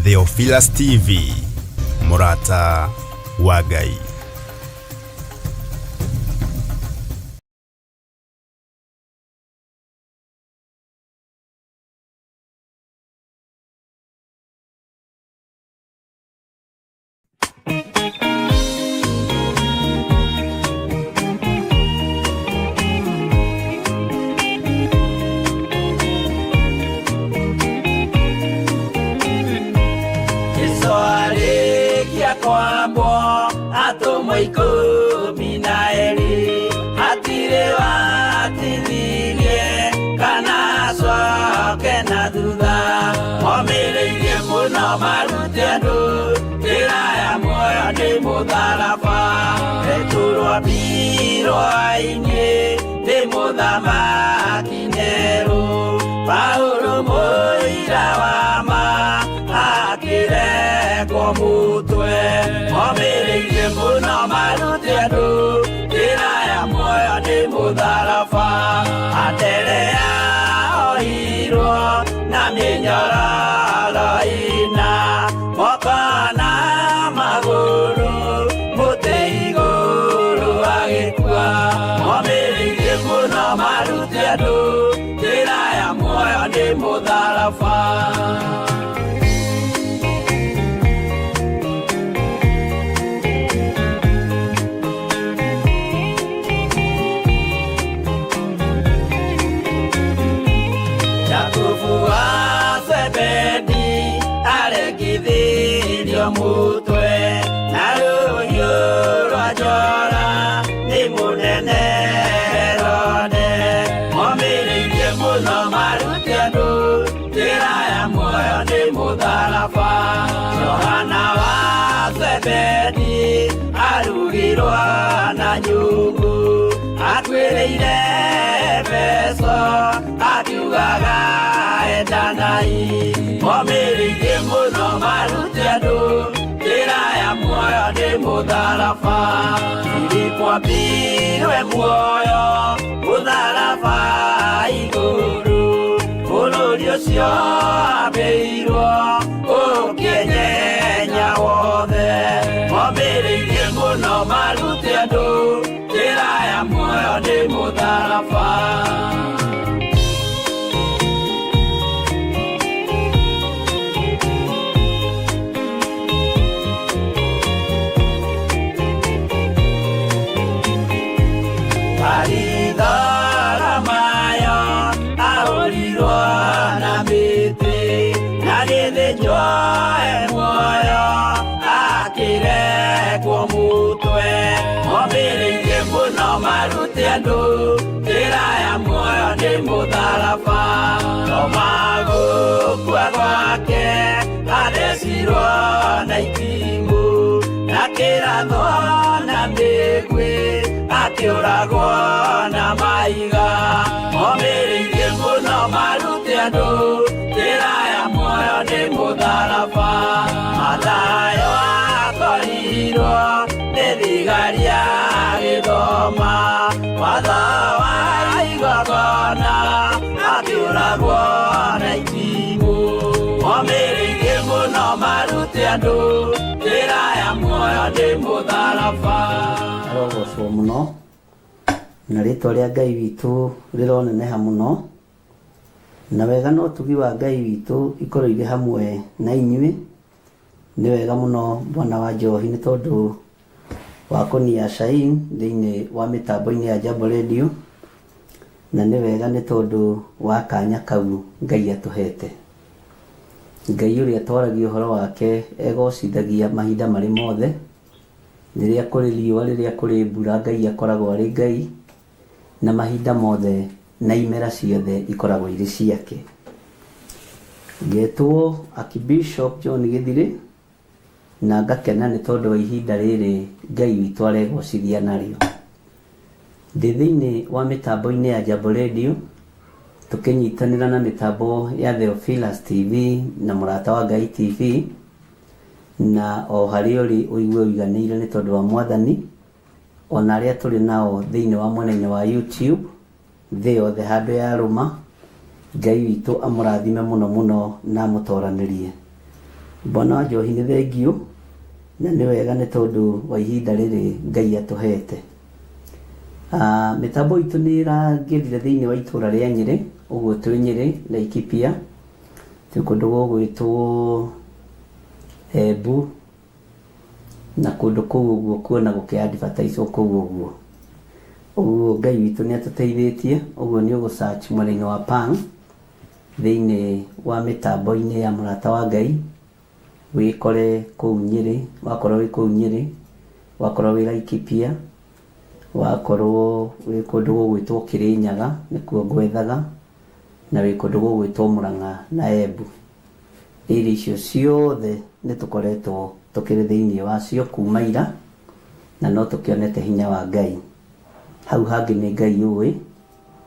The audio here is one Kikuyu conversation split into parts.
Theophilus TV, mũrata wa Ngai. Jesu arĩkia kwambwo atũmwo 12 hatirĩ watithirie kana acoke na thutha momĩrĩirie mũno marute andũ njĩra ya muoyo nĩ mũtharaba Petero ambirwo-inĩ nĩ mũthamaki Nero Paulo mũira wa ma akĩrekwo mũtwe momĩrĩirie mũno marute andũ njĩra ya muoyo nĩ mũtharaba Anderea ohirwo na mĩnyororo ĩna moko na magũrũ mũtĩ igũrũ agĩkua momĩrĩirie mũno marute andũ njĩra ya muoyo nĩ mũtharaba. Jakubu wa Zebedi arekithirio mutwe na rũhiũ rwa njora nĩ mũnene Herode momĩrĩirie mũno marute andũ njĩra ya muoyo nĩ mũtharaba Johana wa Zebedi arugirwo na nyungu akuĩrĩire Efeso akiugaga endanai momĩrĩirie mũno marute andũ njĩra ya muoyo nĩ mũtharaba Filipo ambirwe muoyo mũtharaba igũrũ bũrũri ũcio ambĩirwo ũkĩnyenya wothe momĩrĩirie mũno marute andũ njĩra ya muoyo nĩ mũtharaba. Baritholomayo ahũrirwo na mĩtĩ na gĩthĩnjwo e muoyo akĩrekwo mũtwe momĩrĩirie mũno marute andũ njĩra ya muoyo nĩ mũtharaba Toma gũkua gwake athecirwo na itimũ na kĩrathwo na mĩguĩ akĩũragwo na maiga momĩrĩirie mũno marute andũ njĩra ya muoyo nĩ mũtharaba Mathayo akorirwo nĩ thigari agĩthoma watho wa igongona akĩũragwo na itimũ momĩrĩirie mũno marute andũ njĩra ya muoyo nĩ mũtharaba. Arogocwo mũno na rĩtwa rĩa Ngai witũ rĩroneneha mũno na wega na ũtugi wa Ngai witũ ikorwo irĩ hamwe na inyuĩ. Nĩ wega mũno bwana wa Njohi nĩ tondũ wa kũnia Shain thĩinĩ wa mĩtambo-inĩ ya Jambo Radio, na nĩ wega nĩ tondũ wa kanya kau Ngai atũhete. Ngai ũrĩa twaragia ũhoro wake egocithagia mahinda marĩ mothe, rĩrĩa kũrĩ riũa, rĩrĩa kũrĩ mbura, Ngai akoragwo arĩ Ngai, na mahinda mothe na imera ciothe ikoragwo irĩ ciake. Ngetwo Archbishop John Gĩthirĩ na ngakena nĩ tondũ wa ihinda rĩrĩ Ngai witũ aregocithia narĩo. Ndĩ thĩinĩ wa mĩtambo-inĩ ya Jambo Radio tũkĩnyitanĩra na mĩtambo ya Theophilus TV na Mũrata wa Ngai TV, na o harĩa ũrĩ ũigue ũiganĩire nĩ tondũ wa Mwathani, ona arĩa tũrĩ nao thĩinĩ wa mwena-inĩ wa YouTube thĩ yothe handũ ya rũma. Ngai witũ amũrathime mũno mũno na amũtoranĩrie. Bwana wa Njohi nĩ thengiũ na nĩ wega nĩ tondũ wa ihinda rĩrĩ Ngai atũhete. Mĩtambo itũ nĩ ĩrangĩrire thĩinĩ wa itũra rĩa Nyĩrĩ, ũguo twĩ Nyĩrĩ, Laikipia, twĩ kũndũ gũgwĩtwo Embu, na kũndũ kũu ũguo kuona gũkĩ advertise kũu ũguo. Ũguo Ngai witũ nĩ atũteithĩtie, ũguo nĩ ũgũ search mwena-inĩ wa Pang, thĩinĩ wa mĩtambo-inĩ ya Mũrata wa Ngai, wĩkore kũu Nyĩrĩ, wakorwo wĩ kũu Nyĩrĩ, wakorwo wĩ Laikipia, wakorwo wĩ kũndũ gũgwĩtwo Kĩrĩnyaga, nĩkuo ngwethaga, na wĩ kũndũ gũgwĩtwo Mũrang'a na Embu. Area icio ciothe nĩ tũkoretwo tũkĩrĩ thĩinĩ wacio kuma ira, na no tũkĩonete hinya wa Ngai. Hau hangĩ nĩ Ngai ũĩ,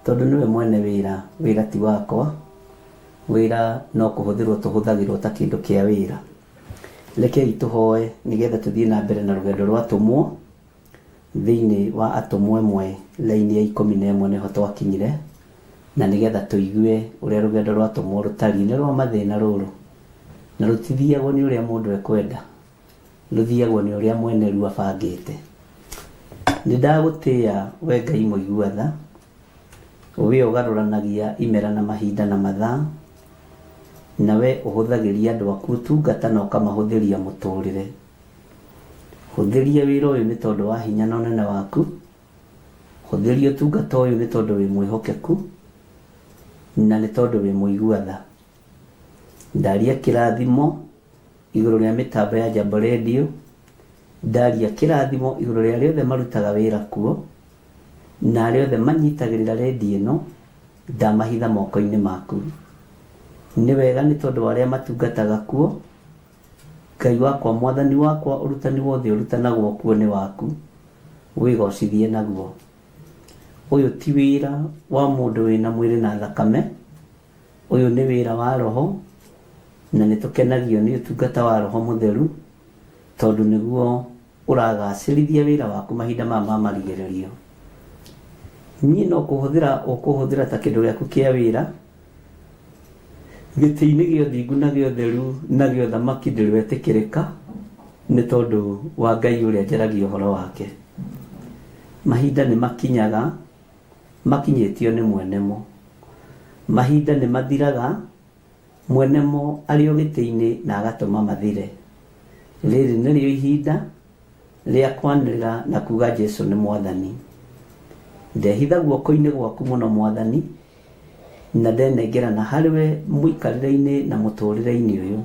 tondũ nĩwe mwene wĩra, wĩra ti wakwa, wĩra no kũhũthĩrwo tũhũthagĩrwo ta kĩndũ kĩa wĩra. Rekei tũhoe nĩgetha tũthiĩ na mbere na rũgendo rwa atũmwo, thĩinĩ wa atũmwo ĩmwe raini ya 11 nĩho twakinyire, na nĩgetha tũigue ũrĩa rũgendo rwa atũmwo rũtariĩ. Nĩ rwa mathĩna rũrũ, na rũtithiagwo nĩ ũrĩa mũndũ ekwenda, rũthiagwo nĩ ũrĩa mwene ruo abangĩte. Nĩ ndagũtĩĩa we Ngai mũigua tha, we ũgarũranagia imera na mahinda na mathaa, na we ũhũthagĩria andũ aku ũtungata na ũkamahũthĩria mũtũrĩre. Hũthĩria wĩra ũyũ nĩ tondũ wa hinya na ũnene waku, hũthĩria ũtungata ũyũ nĩ tondũ wĩ mwĩhokeku, na nĩ tondũ wĩ mũigua tha. Ndaria kĩrathimo igũrũ rĩa mĩtambo ya Jambo Radio, ndaria kĩrathimo igũrũ rĩa arĩa othe marutaga wĩra kuo, na arĩa othe manyitagĩrĩra redio ĩno, ndamahitha moko-inĩ maku. Nĩ wega nĩ tondũ wa arĩa matungataga kuo, Ngai wakwa, mwathani wakwa, ũrutani wothe ũrutanagwo kuo nĩ waku, wĩgocithie naguo. Ũyũ ti wĩra wa mũndũ wĩna mwĩrĩ na thakame, ũyũ nĩ wĩra wa roho, na nĩ tũkenagio nĩ ũtungata wa roho mũtheru, tondũ nĩguo ũragacĩrithia wĩra waku mahinda maya ma marigĩrĩrio. Niĩ no kũhũthĩra ũkũhũthĩra ta kĩndũ gĩaku kĩa wĩra, gĩtĩ-inĩ gĩa ũthingu na gĩa ũtheru na gĩa ũthamaki ndĩrwetĩkĩrĩka, nĩ tondũ wa Ngai ũrĩa njaragia ũhoro wake. Mahinda nĩ makinyaga, makinyĩtio nĩ mwene mo. Mahinda nĩ mathiraga, mwene mo arĩ o gĩtĩ-inĩ na agatũma mathire. Rĩrĩ nĩrĩo ihinda rĩa kwanĩrĩra na kuga Jesu nĩ mwathani. Ndehitha guoko-inĩ gwaku mũno mwathani, na ndenengerana harĩ we mũikarĩre-inĩ na mũtũrĩre-inĩ ũyũ,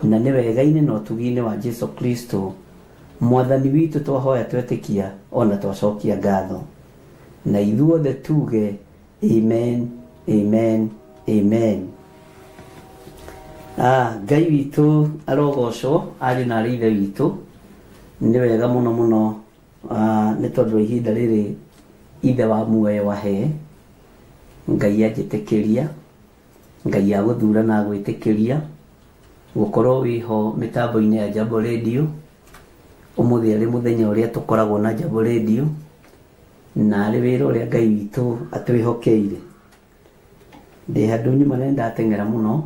na nĩ wega-inĩ na ũtugi-inĩ wa Jesu Kristo mwathani witũ twahoya twetĩkia ona twacokia ngatho. Na ithuothe tuge amen, amen, amen. Ngai witũ arogocwo, ariũ na arĩ ithe witũ. Nĩ wega mũno mũno, nĩ tondũ wa ihinda rĩrĩ ithe wa muoyo wahe, Ngai anjĩtĩkĩria, Ngai agũthura na agwĩtĩkĩria gũkorwo wĩho mĩtambo-inĩ ya Jambo Radio. Ũmũthĩ arĩ mũthenya ũrĩa tũkoragwo na Jambo Radio, na arĩ wĩra ũrĩa Ngai witũ atwĩhokeire. Ndĩ handũ nyuma na nĩndateng'era mũno,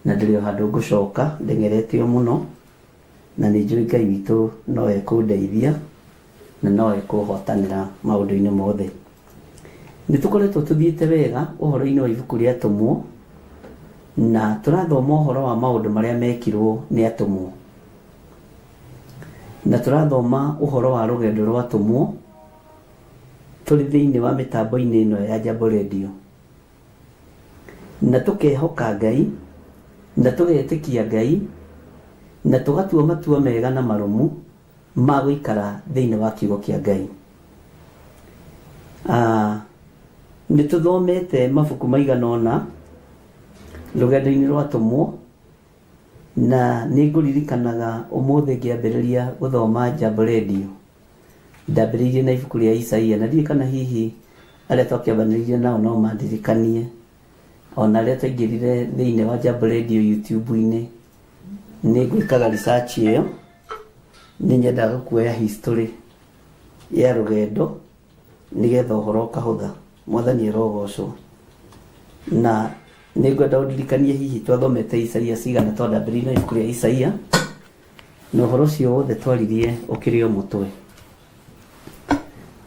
na ndĩrĩ o handũ ngũcoka ndeng'erete o mũno, na nĩ njũĩ Ngai witũ no ekũndeithia na no ekũhotanĩra maũndũ-inĩ mothe. Nĩ tũkoretwo tũthiĩte wega ũhoro-inĩ wa ibuku rĩa Atũmwo, na tũrathoma ũhoro wa maũndũ marĩa mekirwo nĩ atũmwo. Na tũrathoma ũhoro wa rũgendo rwa atũmwo tũrĩ thĩinĩ wa mĩtambo-inĩ ĩno ya Jambo Radio. Na tũkehoka Ngai, na tũgetĩkia Ngai, na tũgatua matua mega na marũmu ma gũikara thĩinĩ wa kiugo kĩa Ngai. Nĩ tũthomete mabuku maigana ũna rũgendo-inĩ rwa atũmwo, na nĩ ngũririkanaga ũmũthĩ ngĩambĩrĩria gũthoma Jambo Radio. Ndambĩrĩirie na ibuku rĩa Isaia, na ndiũĩ kana hihi arĩa twakĩambanĩrĩirie nao no mandirikanie, ona arĩa twaingĩrire thĩinĩ wa Jambo Radio YouTube-inĩ, nĩ ngwĩkaga research ĩyo, nĩ nyendaga kuoya history ya rũgendo nĩgetha ũhoro ũkahũtha. Mwathani arogocwo. Na Nĩ ngwenda ũndirikanie hihi twathomete Isaia cigana twandambĩrĩirie na ibuku rĩa Isaia na ũhoro ũcio wothe twaririe ũkĩrĩ o mũtwe.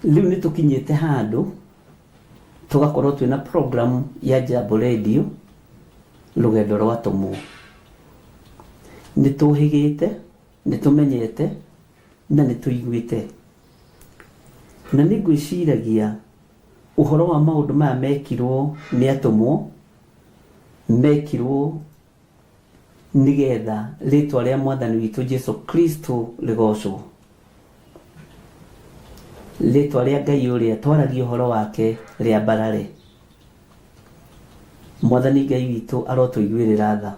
Rĩu nĩ tũkinyĩte handũ tũgakorwo twĩna program ya Jambo Radio rũgendo rwa atũmwo. Nĩ tũhĩgĩte, nĩ tũmenyete na nĩ tũiguĩte. Na nĩ ngwĩciragia ũhoro wa maũndũ maya mekirwo nĩ atũmwo, mekirwo nĩgetha rĩtwa rĩa mwathani witũ Jesu Kristo rĩgocwo. Rĩtwa rĩa Ngai ũrĩa twaragia ũhoro wake rĩambarare. Mwathani Ngai witũ arotũiguĩrĩra tha.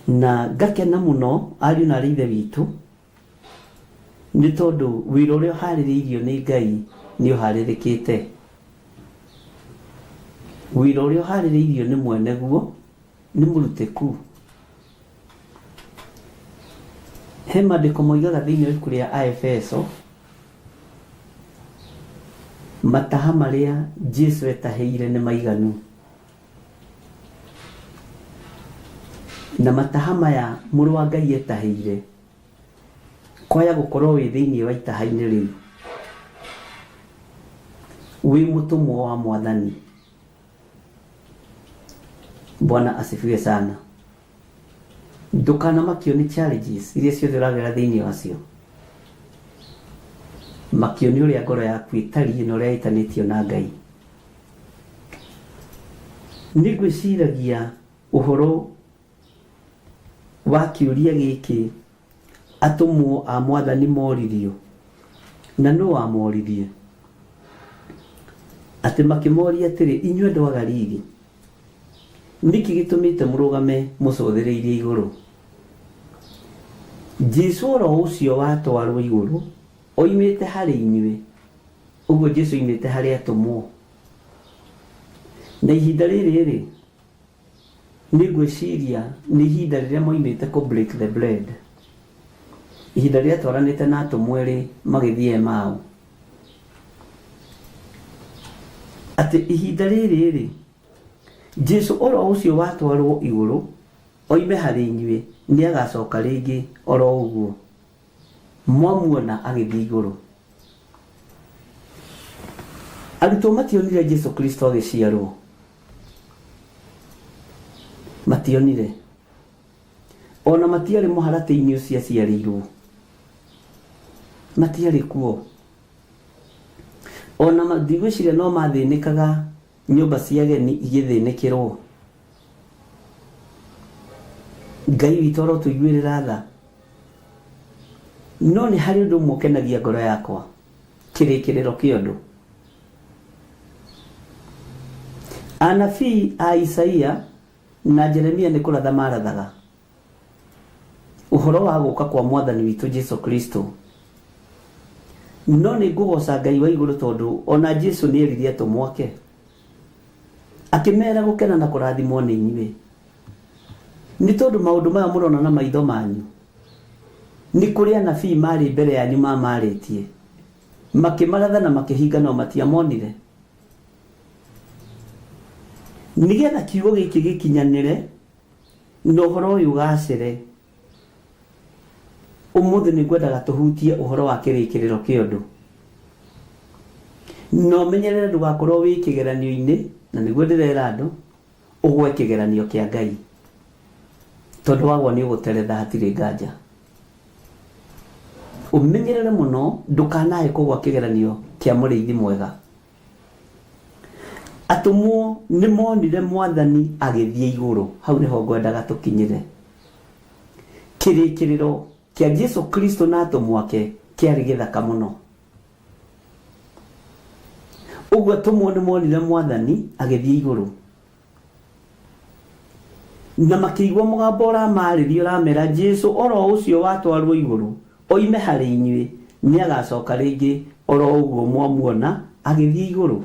Na ngakena mũno ariũ na arĩ ithe witũ nĩ tondũ wĩra ũrĩa ũharĩrĩirio nĩ Ngai nĩ ũharĩrĩkĩte. Wĩra ũrĩa ũharĩrĩirio nĩ mwene guo nĩ mũrutĩku. He maandĩko moigaga thĩinĩ wa ibuku rĩa Aefeso mataha marĩa Jesu etahĩire nĩ maiganu. Na mataha maya mũrũ wa Ngai etahĩire kwaya gũkorwo wĩ thĩinĩ wa itaha-inĩ rĩu wĩ mũtũmwo wa mwathani. Bwana asifiwe sana. Ndũkanamakio nĩ challenges iria ciothe ũragera thĩinĩ wacio. Makio nĩ ũrĩa ngoro yaku ĩtariĩ na ũrĩa ĩtanĩtio na Ngai. Nĩ ngwĩciragia ũhoro wa kĩũria gĩkĩ atũmwo a mwathani moririo na nũ wamoririe atĩ makĩmoria atĩrĩ inyuĩ andũ a Galili nĩkĩ gĩtũmĩte mũrũgame mũcũthĩrĩirie igũrũ? Jesu oro ũcio watwarwo igũrũ oimĩte harĩ inyuĩ. Ũguo Jesu oimĩte harĩ atũmwo. Na ihinda rĩrĩ rĩ nĩ ngwĩciria nĩ ihinda rĩrĩa moimĩte kũ break the bread. Ihinda rĩrĩa twaranĩte na atũmwo erĩ magĩthiĩ Emau. Atĩ ihinda rĩrĩ rĩ Jesu oro ũcio watwarwo igũrũ oime harĩ inyuĩ nĩ agacoka rĩngĩ oro ũguo mwamuona agĩthiĩ igũrũ. Arutwo mationire Jesu Kristo agĩciarwo, mationire ona matiarĩ mũharatĩ-inĩ ũcio aciarĩirwo, matiarĩ kuo. Ona ndigwĩciria no mathĩnĩkaga nyũmba cia ageni igĩthĩnĩkĩrwo. Ngai witũ arotũiguĩrĩra tha. No nĩ harĩ ũndũ ũmwe ũkenagia ngoro yakwa, kĩrĩkĩrĩro kĩa ũndũ. Anabii a Isaia na Jeremia nĩ kũratha marathaga ũhoro wa gũka kwa mwathani witũ Jesu Kristo. No nĩ ngũgoca Ngai wa igũrũ tondũ ona Jesu nĩ erire atũmwo ake akĩmera gũkena na kũrathimwo nĩ inyuĩ nĩ tondũ maũndũ maya mũrona na maitho manyu nĩ kũrĩ anabii marĩ mbere yanyu mamarĩtie makĩmaratha na makĩhinga no matiamonire nĩgetha kiugo gĩkĩ gĩkinyanĩre na ũhoro ũyũ ũgacĩre. Ũmũthĩ nĩ ngwendaga tũhutie ũhoro wa kĩrĩkĩrĩro kĩa ũndũ. Na ũmenyerere ndũgakorwo wĩ kĩgeranio-inĩ, na nĩguo ndĩrera andũ, ũgwe kĩgeranio kĩa Ngai. Tondũ wagwa nĩ ũgũteretha hatirĩ nganja. Ũmenyerere mũno ndũkanae kũgwa kĩgeranio kĩa mũrĩithi mwega. Atũmwo nĩ monire mwathani agĩthiĩ igũrũ. Hau nĩho ngwendaga tũkinyĩre. Kĩrĩkĩrĩro kĩa Jesu Kristo na atũmwo ake kĩarĩ gĩthaka mũno. Ũguo atũmwo nĩ monire mwathani agĩthiĩ igũrũ. Na makĩigua mũgambo ũramarĩria ũramera Jesu oro ũcio watwarwo igũrũ oime harĩ inyuĩ nĩ agacoka rĩngĩ oro ũguo mwamuona agĩthiĩ igũrũ.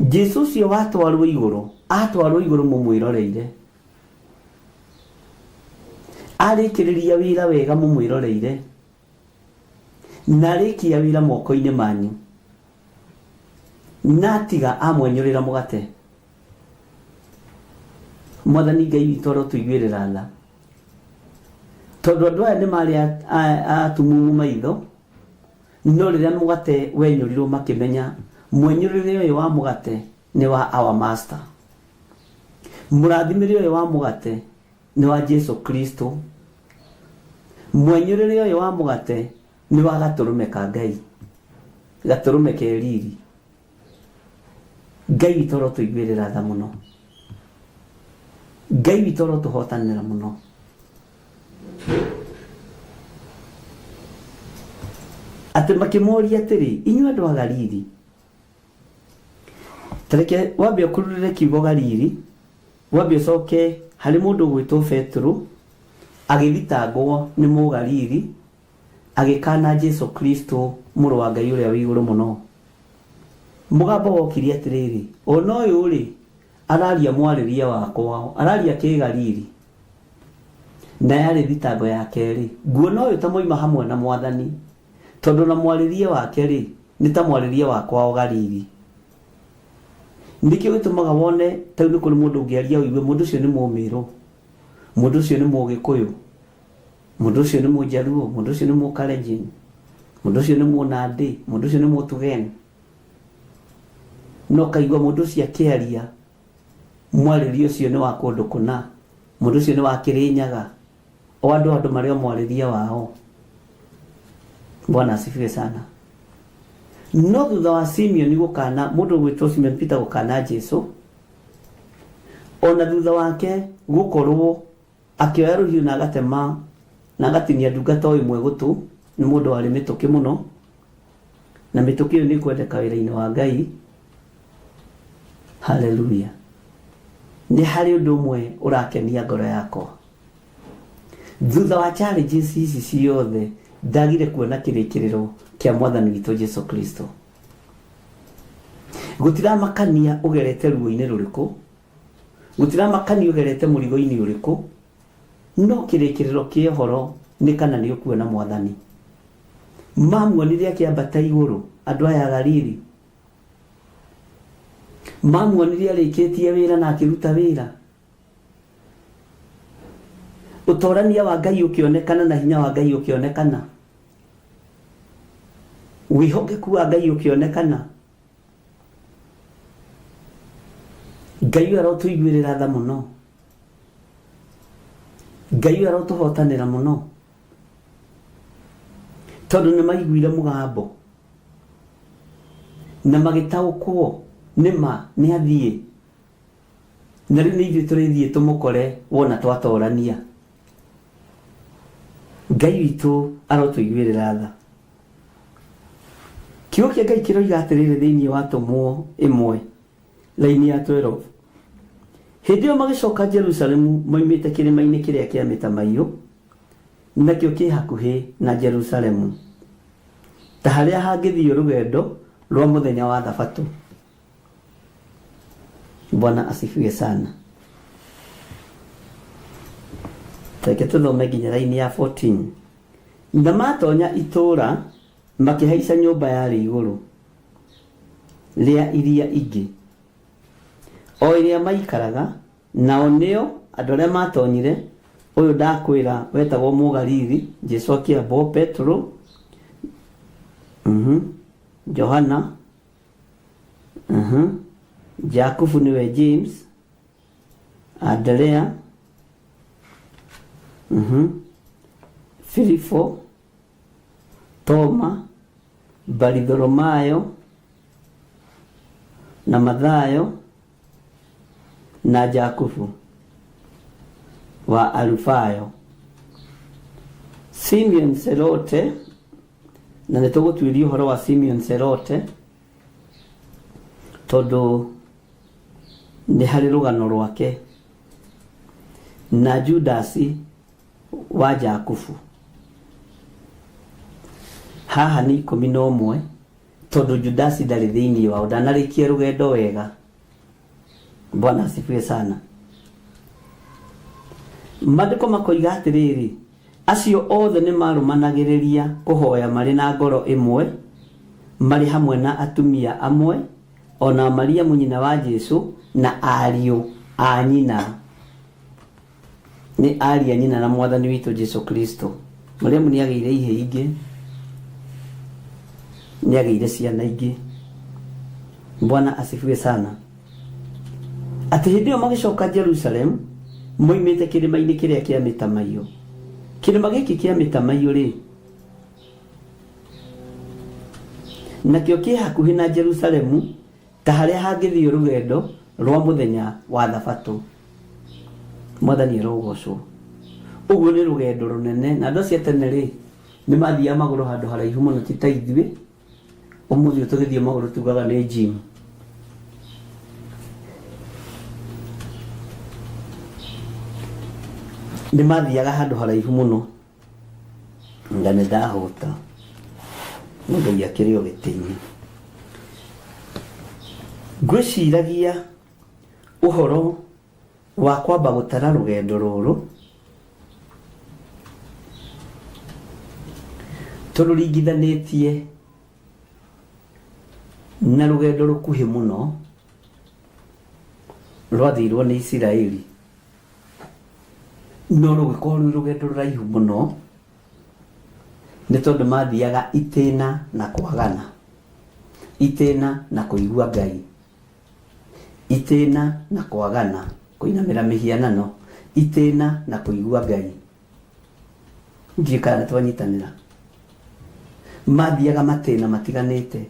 Jesu ũcio watwarwo igũrũ atwarwo igũrũ mũmwĩroreire arĩkĩrĩria wĩra wega mũmwĩroreire na arĩkia wĩra moko-inĩ manyu. Na tiga amwenyũrĩra mũgate. Mwathani Ngai witũ arotũiguĩrĩra tha, tondũ andũ aya nĩ marĩ atumumu maitho, no rĩrĩa mũgate wenyũrirwo makĩmenya mwenyũrĩre ũyũ wa mũgate nĩ wa our master, mũrathimĩre ũyũ wa mũgate nĩ wa Jesu Kristo, mwenyũrĩre ũyũ wa mũgate nĩ wa gatũrũme ka Ngai, gatũrũme ke riri. Ngai witũ arotũiguĩrĩra tha mũno, Ngai witũ arotũhotanĩra mũno. Atĩ makĩmoria atĩrĩ, inyuĩ andũ a Galili, tareke wambe ũkururĩre kiugo Galili, wambe ũcoke harĩ mũndũ ũgwĩtwo Petero agĩthitangwo nĩ Mũgalili agĩkana Jesu Kristo mũrũ wa Ngai ũrĩa wĩ igũrũ mũno. Mũgambo wokire atĩrĩrĩ, ona ũyũ rĩ araria mwarĩrie wakwa, araria kĩgalili, na yarĩ thitango ya kerĩ. Nguona ũyũ ta moima hamwe na Mwathani, tondũ na mwarĩrie wake rĩ nĩ ta mwarĩrie wakwa o Galili. Nĩkĩo gĩtũmaga wone ta rĩu nĩ kũrĩ mũndũ ũngĩaria ũigue mũndũ ũcio nĩ Mũmĩrũ, mũndũ ũcio nĩ Mũgĩkũyũ, mũndũ ũcio nĩ Mũjaluo, mũndũ ũcio nĩ Mũkalenjin, mũndũ ũcio nĩ Mũnandĩ, mũndũ ũcio nĩ Mũtugen. No kaigua mũndũ ũcio akĩaria mwarĩrie ũcio nĩ wa kũndũ kũna, mũndũ ũcio nĩ wa Kĩrĩnyaga. O andũ marĩ o mwarĩrie wao. Bwana asifiwe sana. No thutha wa Simeon gũkana, mũndũ ũgwĩtwo Simeon Peter gũkana Jesu, ona thutha wake gũkorwo akĩoya rũhiũ na agatema na agatinia ndungata o ĩmwe gũtũ, nĩ mũndũ warĩ mĩtũkĩ mũno, na mĩtũkĩ ĩyo nĩ kwendeka wĩra-inĩ wa Ngai. Haleluya. Nĩ harĩ ũndũ ũmwe ũrakenia ngoro yakwa. Thutha wa challenges ici ciothe, ndagire kuona kĩrĩkĩrĩro kĩa Mwathani witũ Jesu Kristo. Gũtiramakania ũgerete ruo-inĩ rũrĩkũ, gũtiramakania ũgerete mũrigo-inĩ ũrĩkũ, no kĩrĩkĩrĩro kĩa ũhoro nĩ kana nĩ ũkuona Mwathani. Mamuonire akĩambata igũrũ andũ aya a Galili, mamuonire arĩkĩtie wĩra na akĩruta wĩra. Ũtorania wa Ngai ũkĩonekana na hinya wa Ngai ũkĩonekana, wĩhokeku wa Ngai ũkĩonekana. Ngai ũyũ arotũiguĩrĩra tha mũno, Ngai ũyũ arotũhotanĩra mũno, tondũ nĩ maiguire mũgambo na magĩtaũkwo nĩ ma nĩ athiĩ, na rĩu nĩ ithuĩ tũrĩthiĩ tũmũkore wona twatorania. Ngai witũ arotũiguĩrĩra tha. Kiugo kĩa Ngai kĩroiga atĩrĩrĩ thĩinĩ wa Atũmwo ĩmwe raini ya 12, hĩndĩ ĩyo magĩcoka Jerusalemu moimĩte kĩrĩma-inĩ kĩrĩa kĩa mĩtamaiyũ, nakĩo kĩ hakuhĩ na Jerusalemu, ta harĩa hangĩthiĩ rũgendo rwa mũthenya wa Thabatũ. Bwana asifiwe sana. Reke tũthome nginya raini ya 14. Na matonya itũũra makĩhaica nyũmba yarĩ igũrũ rĩa iria ingĩ, o ĩrĩa maikaraga, nao nĩo andũ arĩa matonyire. Ũyũ ndakwĩra wetagwo Mũgalili, Jesu akĩambwo, Petero, Johana, Jakubu nĩwe James, Andrea, Filipo, Toma, Baritholomayo na Mathayo na Jakubu wa Alufayo, Simeon Selote, na nĩ tũgũtuĩria ũhoro wa Simeon Selote tondũ nĩ harĩ rũgano rwake, na Judasi wa Jakubu. Haha nĩ 11, tondũ Judasi ndarĩ thĩinĩ wao, ndanarĩkia rũgendo wega. Bwana asifiwe sana. Maandĩko makoiga atĩrĩrĩ, acio othe nĩ marũmanagĩrĩria kũhoya marĩ na ngoro ĩmwe, marĩ hamwe na atumia amwe Ona Mariamu nyina wa Jesu na ariũ a nyina, nĩ ariũ a nyina na mwathani witũ Jesu Kristo. Mariamu nĩ agĩire ihe ingĩ, nĩ agĩire ciana ingĩ. Bwana asifiwe sana. Atĩ hĩndĩ ĩyo magĩcoka Jerusalem moimĩte kĩrĩma-inĩ kĩrĩa kĩa mĩtamaiyũ. Kĩrĩma gĩkĩ kĩa mĩtamaiyũ rĩ, nakĩo kĩ hakuhĩ na Jerusalemu ta harĩa hangĩthiĩ rũgendo rwa mũthenya wa thabatũ. Mwathani arogocwo. Ũguo nĩ rũgendo rũnene, na andũ acio a tene rĩ, nĩ mathiaga magũrũ handũ haraihu mũno, ti ta ithuĩ ũmũthĩ tũgĩthiĩ magũrũ tugaga nĩ gym. Nĩ mathiaga handũ haraihu mũno. Nga nĩ ndahũta, no Ngai akĩrĩ o gĩtĩ-inĩ. Ngwĩciragia ũhoro wa kwamba gũtara rũgendo rũrũ, tũrũringithanĩtie na rũgendo rũkuhĩ mũno rwathirwo nĩ Isiraeli, no rũgĩkorwo rwĩ rũgendo rũraihu mũno nĩ tondũ mathiaga itĩna na kwagana, itĩna na kũigua Ngai, itĩna na kwagana, kũinamĩra mĩhianano, itĩna na kũigua Ngai. Ndiũĩ kana nĩ twanyitanĩra. Mathiaga matĩna matiganĩte,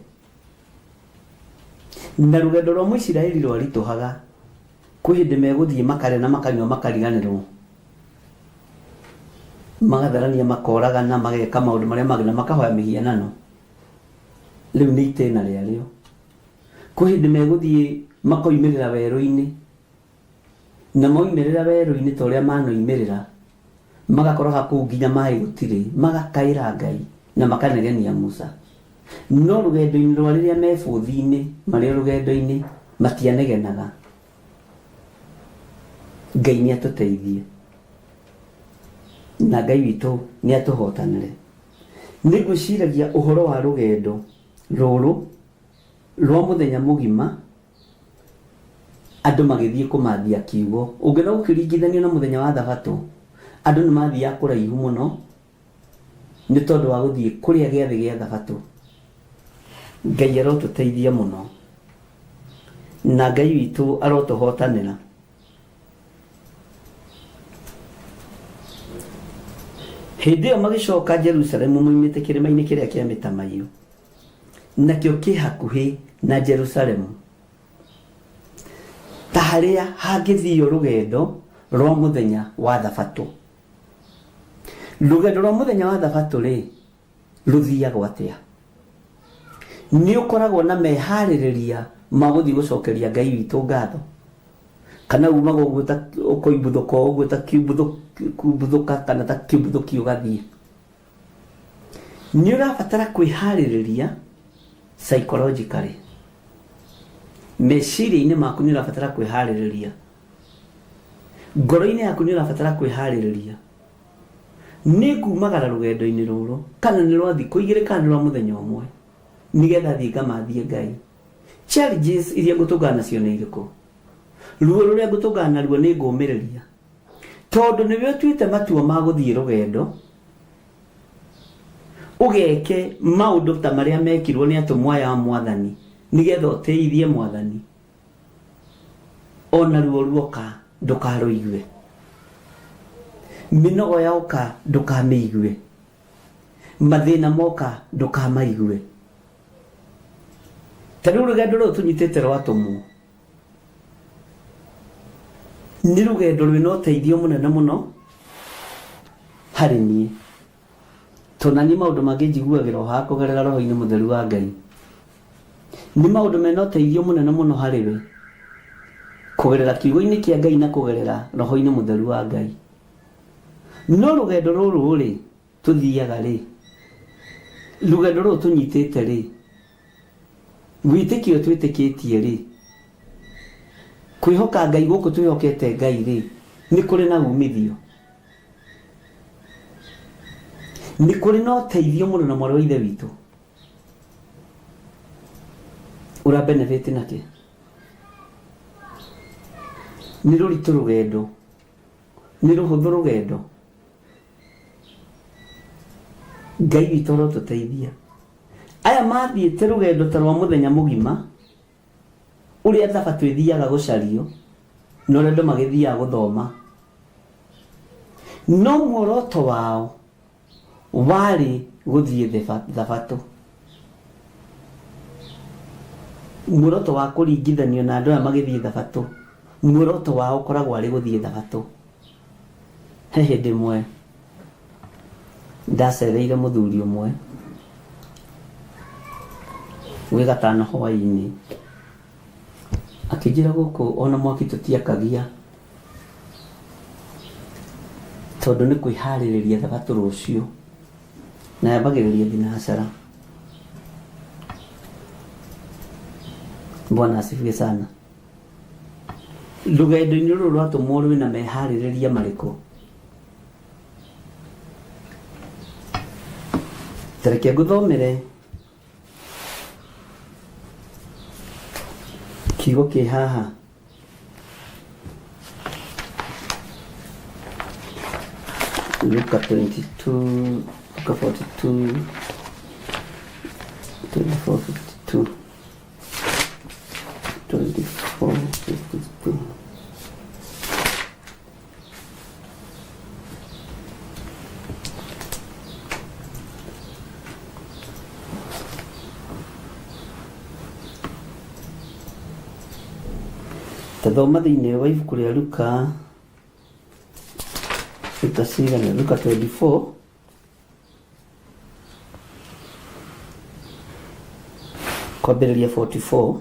na rũgendo rwa Mũisiraeli rwaritũhaga. Kwĩ hĩndĩ megũthiĩ makarĩa na makanyua makariganĩrwo, magatharania, makoragana, mageka maũndũ marĩa mangĩ na makahoya mĩhianano. Rĩu nĩ itĩna rĩarĩo. Kwĩ hĩndĩ megũthiĩ makoimĩrĩra werũ-inĩ, na moimĩrĩra werũ-inĩ ta ũrĩa manoimĩrĩra, magakoroga kũu nginya maĩ gũtirĩ, magakaĩra Ngai na makanegenia Musa. No rũgendo-inĩ rwa rĩrĩa me bũthi-inĩ, marĩ o rũgendo-inĩ, matianegenaga. Ngai nĩ atũteithie, na Ngai witũ nĩ atũhotanĩre. Nĩ ngwĩciragia ũhoro wa rũgendo rũrũ rwa mũthenya mũgima, andũ magĩthiĩ kũmathia kiugo. Ũngĩona gũkĩringithanio na mũthenya wa thabatũ, andũ nĩ mathiaga kũraihu mũno nĩ tondũ wa gũthiĩ kũrĩa gĩathĩ gĩa thabatũ. Ngai arotũteithia mũno, na Ngai witũ arotũhotanĩra. Hĩndĩ ĩyo magĩcoka Jerusalemu moimĩte kĩrĩma-inĩ kĩrĩa kĩa mĩtamaiyũ, nakĩo kĩ hakuhĩ na Jerusalemu, ta harĩa hangĩthio rũgendo rwa mũthenya wa thabatũ. Rũgendo rwa mũthenya wa thabatũ rĩ, rũthiagwo atĩa? Nĩ ũkoragwo na meharĩrĩria ma gũthiĩ gũcokeria Ngai witũ ngatho, kana umaga ũguo ta ũkoimbuthũka ũguo ta kiumbuthũka kana ta kiumbuthũki ũgathiĩ. Nĩ ũrabatara kwĩharĩrĩria psychologically, meciria-inĩ maku nĩ ũrabatara kwĩharĩrĩria, ngoro-inĩ yaku nĩ ũrabatara kwĩharĩrĩria. Nĩ ngumagara rũgendo-inĩ rũrũ, kana nĩ rwa thikũ igĩrĩ kana nĩ rwa mũthenya ũmwe, nĩgetha thiĩ ngamathie Ngai. Challenges iria ngũtũngana nacio nĩ irĩkũ? Ruo rũrĩa ngũtũngana naruo nĩ ngũmĩrĩria, tondũ nĩwe ũtuĩte matua ma gũthiĩ rũgendo, ũgeke maũndũ ta marĩa mekirwo nĩ atũmwo aya a mwathani, nĩgetha ũteithie mwathani. Ona ruo ruoka ndũkarũigue, mĩnogo yoka ndũkamĩigue, mathĩna moka ndũkamaigue. Ta rĩu rũgendo rũrũ tũnyitĩte rwa atũmwo nĩ rũgendo rwĩna ũteithio mũnene mũno harĩ niĩ, tondũ na niĩ maũndũ mangĩ njiguagĩra o haha kũgerera roho-inĩ mũtheru wa Ngai. Nĩ maũndũ mena ũteithio mũnene mũno harĩ we kũgerera kiugo-inĩ kĩa Ngai na kũgerera roho-inĩ mũtheru wa Ngai. No rũgendo rũrũ rĩ tũthiaga rĩ, rũgendo rũrũ tũnyitĩte rĩ, wĩtĩkio twĩtĩkĩtie rĩ, kwĩhoka Ngai gũkũ twĩhokete Ngai rĩ, nĩ kũrĩ na umithio, nĩ kũrĩ na ũteithio mũno na mwarĩ wa ithe witũ. Ũra benefit nakĩ? Nĩ rũritũ rũgendo, nĩ rũhũthũ rũgendo. Ngai witũ arotũteithia. Aya mathiĩte rũgendo ta rwa mũthenya mũgima, ũrĩa thabatũ ĩthiaga gũcario, na ũrĩa andũ magĩthiaga gũthoma. No muoroto wao warĩ gũthiĩ thabatũ. Muoroto wa kũringithanio na andũ aya magĩthiĩ thabatũ, muoroto wao ũkoragwo arĩ gũthiĩ thabatũ. He hĩndĩ ĩmwe ndacereire mũthuri ũmwe gwĩ gatano hwaĩ-inĩ, akĩnjĩra gũkũ ona mwaki tũtiakagia tondũ nĩ kwĩharĩrĩria thabatũ rũciũ, na yambagĩrĩria thinacara. Bwana asifiwe sana. Rũgendo-inĩ rũrũ rwatũmwo rwĩna meharĩrĩria marĩkũ? Ta reke ngũthomere kiugo kĩ haha. Luka 22, Luka 42, 24, 52. 24, 52. Tathoma thĩinĩ wa ibuku rĩa Luka, Luka cigana? Luka 24 kwambĩrĩria 44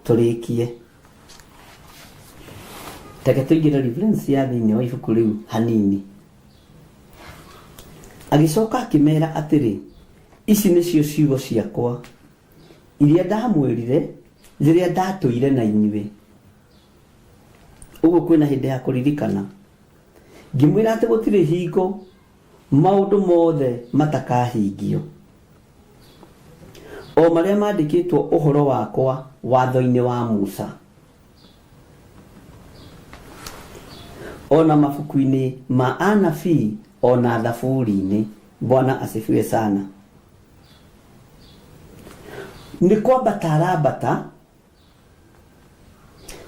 tũrĩkie. Reke tũingĩre reference ya thĩinĩ wa ibuku rĩu hanini. Agĩcoka akĩmera atĩrĩ, ici nĩcio ciugo ciakwa iria ndamwĩrire rĩrĩa ndatũire na inyuĩ. Ũguo kwĩna hĩndĩ ya kũririkana. Ngĩmwĩra atĩ gũtirĩ hingo maũndũ mothe matakahingio, o marĩa mandĩkĩtwo ũhoro wakwa watho-inĩ wa Musa, o na mabuku-inĩ ma anabii, o na thaburi-inĩ. Bwana asifiwe sana. Nĩ kwambata arambata,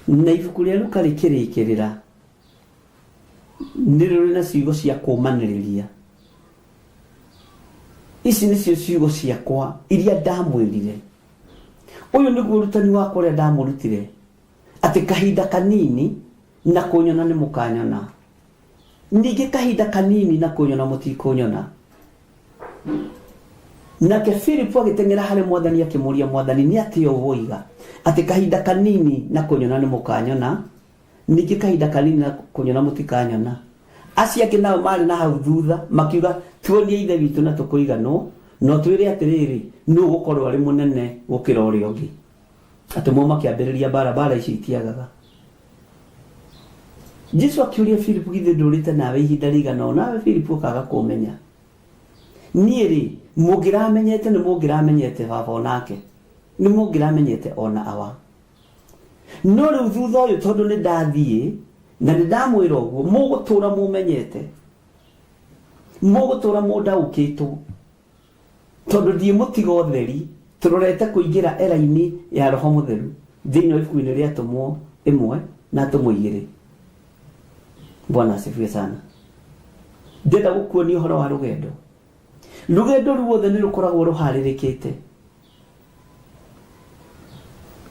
na ibuku rĩa Luka rĩkĩrĩkĩrĩra nĩ rũrĩ na ciugo cia kũũmanĩrĩria. Ici nĩcio ciugo ciakwa iria ndamwĩrire. Ũyũ nĩguo ũrutani wakwa ũrĩa ndamũrutire, atĩ kahinda kanini na kũnyona nĩ mũkanyona, ningĩ kahinda kanini na kũnyona mũtikũnyona. Nake Filipu agĩteng'era harĩ Mwathani akĩmũũria, Mwathani, nĩ atĩa ũũ woiga, atĩ kahinda kanini na kũnyona nĩ mũkanyona, Ningĩ kahinda kanini na kũnyona mũtikanyona. Acio angĩ nao maarĩ na hau thutha makiuga, Tuonie Ithe witũ na tũkũiganwo, na ũtwĩre atĩrĩrĩ, nũ ũgũkorwo arĩ mũnene gũkĩra ũrĩa ũngĩ. Atũmwo makĩambĩrĩria mbaara, mbaara icio itiagaga. Jesu akĩũria Filipu, Githĩ ndũũrĩte nawe ihinda rĩigana ũũ, nawe Filipu ũkaaga kũũmenya? Niĩ-rĩ, mũngĩramenyete nĩ mũngĩramenyete Baba o nake, nĩ mũngĩramenyete o na Awa. No rĩu thutha ũyũ tondũ nĩ ndathiĩ na nĩ ndamwĩra ũguo, mũgũtũũra mũmenyete, mũgũtũũra mũndaũkĩtwo, tondũ ndiĩ mũtiga ũtheri, tũrorete kũingĩra era-inĩ ya Roho Mũtheru thĩinĩ wa ibuku-inĩ rĩa Atũmwo ĩmwe na Atũmwo igĩrĩ. Bwana asifiwe sana. Ndĩrenda gũkuonia ũhoro wa rũgendo. Rũgendo ruothe nĩ rũkoragwo rũharĩrĩkĩte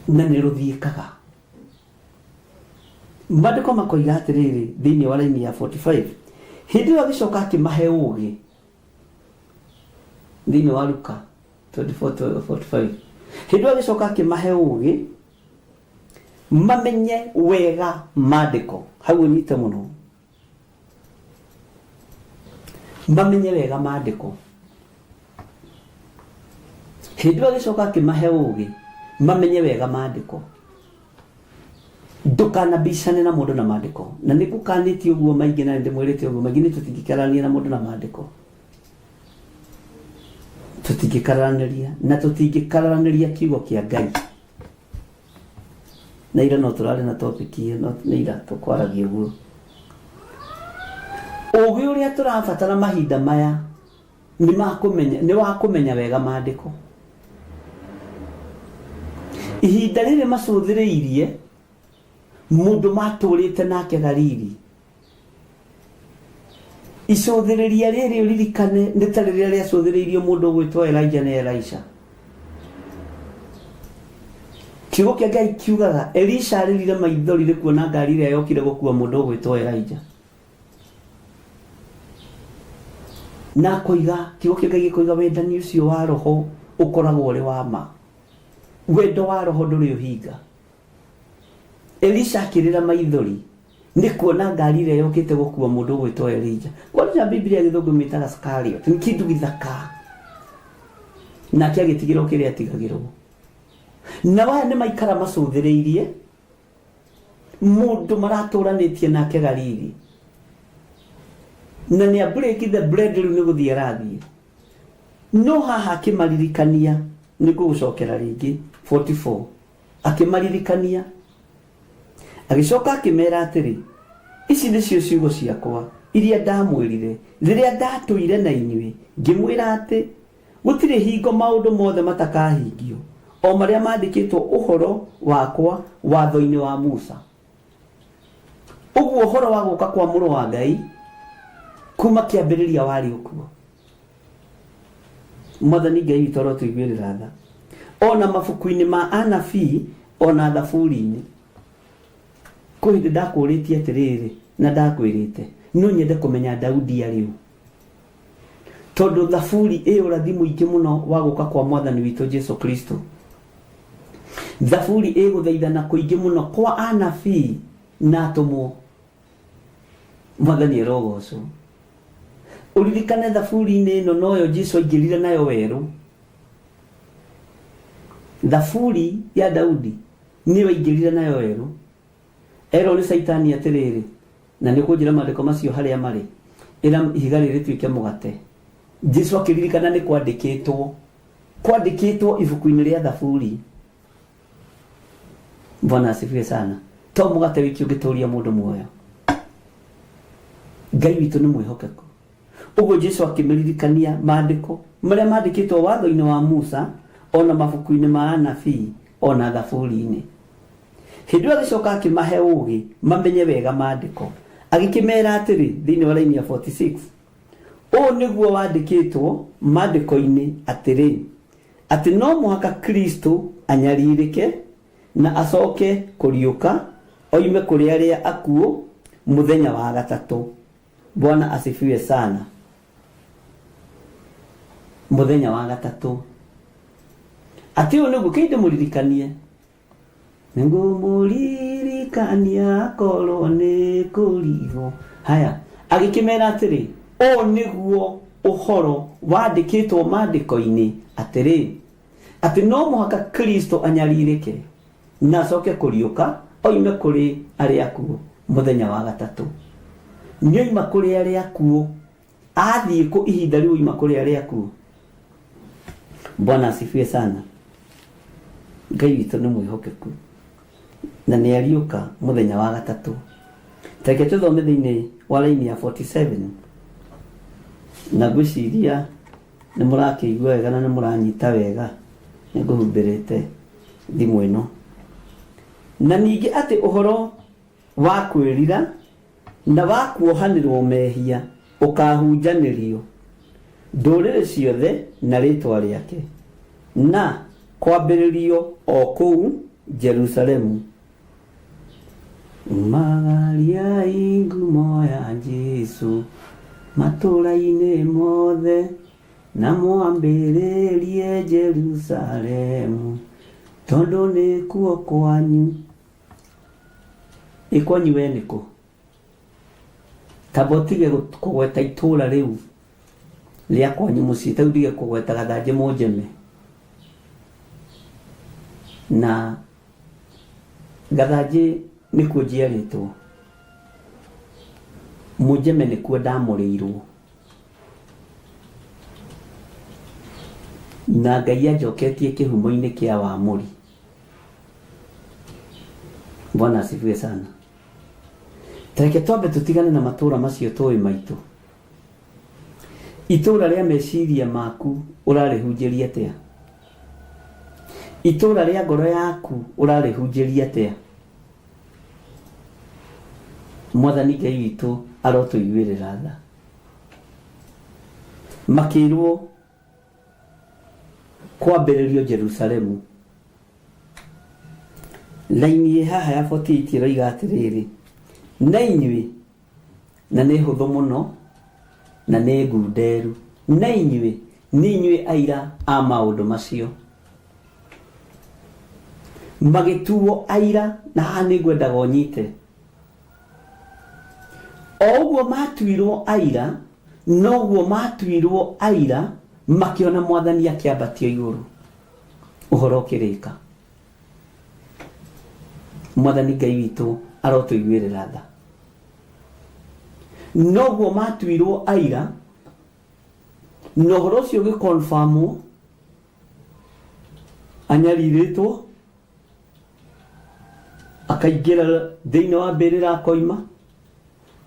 na nĩ rũthiĩkaga. Maandĩko makoiga atĩrĩrĩ thĩinĩ wa raini ya 45, hĩndĩ ĩyo agĩcoka akĩmahe ũũgĩ thĩinĩ wa Luka 24:45, hĩndĩ ĩyo agĩcoka akĩmahe ũũgĩ mamenye wega maandĩko. Hau ũnyite mũno, mamenye wega maandĩko. Hĩndĩ ĩyo agĩcoka akĩmahe ũũgĩ mamenye wega maandĩko. Ndũkanabicane na mũndũ na maandĩko, na nĩ ngũkanĩtie ũguo maingĩ na nĩ ndĩmwĩrĩte ũguo maingĩ, nĩ tũtingĩkararania na mũndũ na maandĩko, tũtingĩkararanĩria na tũtingĩkararanĩria kiugo kĩa Ngai. Na ira no tũrarĩ na topic ĩyo, no nĩ ira tũkwaragia ũguo. Ũgĩ ũrĩa tũrabatara mahinda maya nĩ ma kũmenya, nĩ wa kũmenya wega maandĩko. Ihinda rĩrĩ macũthĩrĩirie mũndũ matũrĩte nake Galili. Icũthĩrĩria rĩrĩ ũririkane nĩ ta rĩrĩa rĩacũthĩrĩirio mũndũ ũgwĩtwo Elijah nĩ Elisha. Kiugo kĩa Ngai kiugaga Elisha arĩrire maithori nĩ kuona ngari ĩrĩa yokire gũkua mũndũ ũgwĩtwo Elijah. Na akoiga, kiugo kĩa Ngai gĩkoiga wendani ũcio wa roho ũkoragwo ũrĩ wa ma. Wendo wa roho ndũrĩ ũhinga. Elisha akĩrĩra maithori nĩ kuona ngari ĩrĩa yokĩte gũkua mũndũ ũgwĩtwo Elija. Kwanja Biblia ya gĩthũngũ ĩmĩtaga Chariot, nĩ kĩndũ gĩthaka. Nake agĩtigĩrwo kĩrĩa atigagĩrwo. Nao aya nĩ maikara macũthĩrĩirie mũndũ maratũranĩtie nake Galili. Na nĩ a break the bread rĩu nĩ gũthiĩ arathiĩ. No haha akĩmaririkania, nĩ ngũgũcokera rĩngĩ 44. Akĩmaririkania. Agĩcoka akĩmera atĩrĩ, Ici nĩcio ciugo ciakwa iria ndamwĩrire rĩrĩa ndatũire na inyuĩ, ngĩmwĩra atĩ, Gũtirĩ hingo maũndũ mothe matakahingio, o marĩa maandĩkĩtwo ũhoro wakwa watho-inĩ wa Musa. Ũguo ũhoro wa gũka kwa Mũrũ wa Ngai kuma kĩambĩrĩria warĩ ũkuo. Mwathani Ngai witũ arotũiguĩrĩra tha. Ona mabuku-inĩ ma anabii ona thaburi-inĩ. Kwĩ hĩndĩ ndakũrĩtie atĩrĩrĩ na ndakwĩrĩte no nyende kũmenya Daudi arĩ ũ. Tondũ thaburi ĩ ũrathi mũingĩ mũno wa gũka kwa Mwathani witũ Jesu Kristo. Thaburi ĩ gũthaithana kũingĩ mũno kwa anabii na atũmwo. Mwathani arogocwo. Ũririkane thaburi-inĩ ĩno noyo Jesu aingĩrire nayo werũ. Thaburi ya Daudi nĩyo aingĩrire nayo werũ. Erwo nĩ Caitani atĩrĩrĩ, na nĩ ũkũnjĩra maandĩko macio harĩa marĩ, ĩra ihiga rĩrĩ rĩtuĩke mũgate. Jesu akĩririkana nĩ kwandĩkĩtwo, kwandĩkĩtwo ibuku-inĩ rĩa Thaburi. Bwana asifiwe sana. To mũgate wiki ũngĩtũria mũndũ muoyo. Ngai witũ nĩ mwĩhokeku. Ũguo Jesu akĩmĩririkania maandĩko marĩa maandĩkĩtwo watho-inĩ wa Musa ona mabuku-inĩ ma anabii ona thaburi-inĩ. Hĩndĩ ĩyo agĩcoka akĩmahe ũũgĩ mamenye wega maandĩko. Agĩkĩmera atĩrĩ thĩinĩ wa raini ya 46, ũũ nĩguo wandĩkĩtwo maandĩko-inĩ atĩrĩ, atĩ no mũhaka Kristo anyarirĩke na acoke kũriũka oime kũrĩ arĩa akuũ mũthenya wa gatatũ. Bwana asifiwe sana. Mũthenya wa gatatũ. Atĩ ũũ nĩguo kĩndĩ mũririkanie. Nĩngũmũririkania korwo nĩ kũrigwo. Haya, agĩkĩmera atĩrĩ, ũũ nĩguo ũhoro wandĩkĩtwo maandĩko-inĩ atĩrĩ, atĩ no mũhaka Kristo anyarirĩke na acoke kũriũka oime kũrĩ arĩa akuũ mũthenya wa gatatũ. Nĩoima kũrĩ arĩa akuũ, athiĩ kũ ihinda rĩu oima kũrĩ arĩa akuũ? Bwana asifiwe sana. Ngai witũ nĩ mwĩhokeku na nĩ ariũka mũthenya wa gatatũ. Reke tũthome thĩinĩ wa raini ya 47 na ngwĩciria nĩ mũrakĩigua wega na nĩ mũranyita wega, nĩ ngũhumbĩrĩte thimũ ĩno. Na ningĩ atĩ ũhoro wa kwĩrira na wa kuohanĩrwo mehia ũkahunjanĩrio ndũrĩrĩ ciothe na rĩĩtwa rĩake, na kwambĩrĩrio o kũu Jerusalemu. Umagariai ngumo ya Jesu matũũra-inĩ mothe, na mwambĩrĩrie Jerusalemu, tondũ nĩkuo kwanyu. Ĩ kwanyu we nĩkũ? Tamba ũtige kũgweta itũũra rĩu rĩa kwanyu mũciĩ, ta rĩu ndige kũgweta Gathanjĩ Mũnjeme. Na Gathanjĩ nĩkuo njiarĩtwo, Mũnjeme nĩkuo ndamũrĩirwo. Na Ngai anjoketie kĩhumo-inĩ kĩa wamũri. Bwana asifiwe sana. Tareke twambe tũtigane na matũra macio tũĩ maitũ. Itũra rĩa meciria maku ũrarĩhunjĩria atĩa? Itũra rĩa ngoro yaku ũrarĩhunjĩria atĩa? Mwathani Ngai witũ arotũiguĩrĩra tha. Makĩrwo kwambĩrĩrio Jerusalemu. Raini ĩ haha ya 48 ĩroiga atĩrĩrĩ, na inyuĩ, na nĩ hũthũ mũno na nĩ ngunderu, na inyuĩ nĩ inyuĩ aira a maũndũ macio. Magĩtuo aira, na haha nĩ ngwendaga ũnyite. O ũguo matuirwo aira, noguo matuirwo aira makĩona Mwathani akĩambatio igũrũ. Ũhoro ũkĩrĩka. Mwathani Ngai witũ arotũiguĩrĩra tha. Noguo matuirwo aira, na ũhoro ũcio ũgĩkonfamwo, anyarirĩtwo, akaingĩra thĩinĩ wa mbĩrĩra akoima,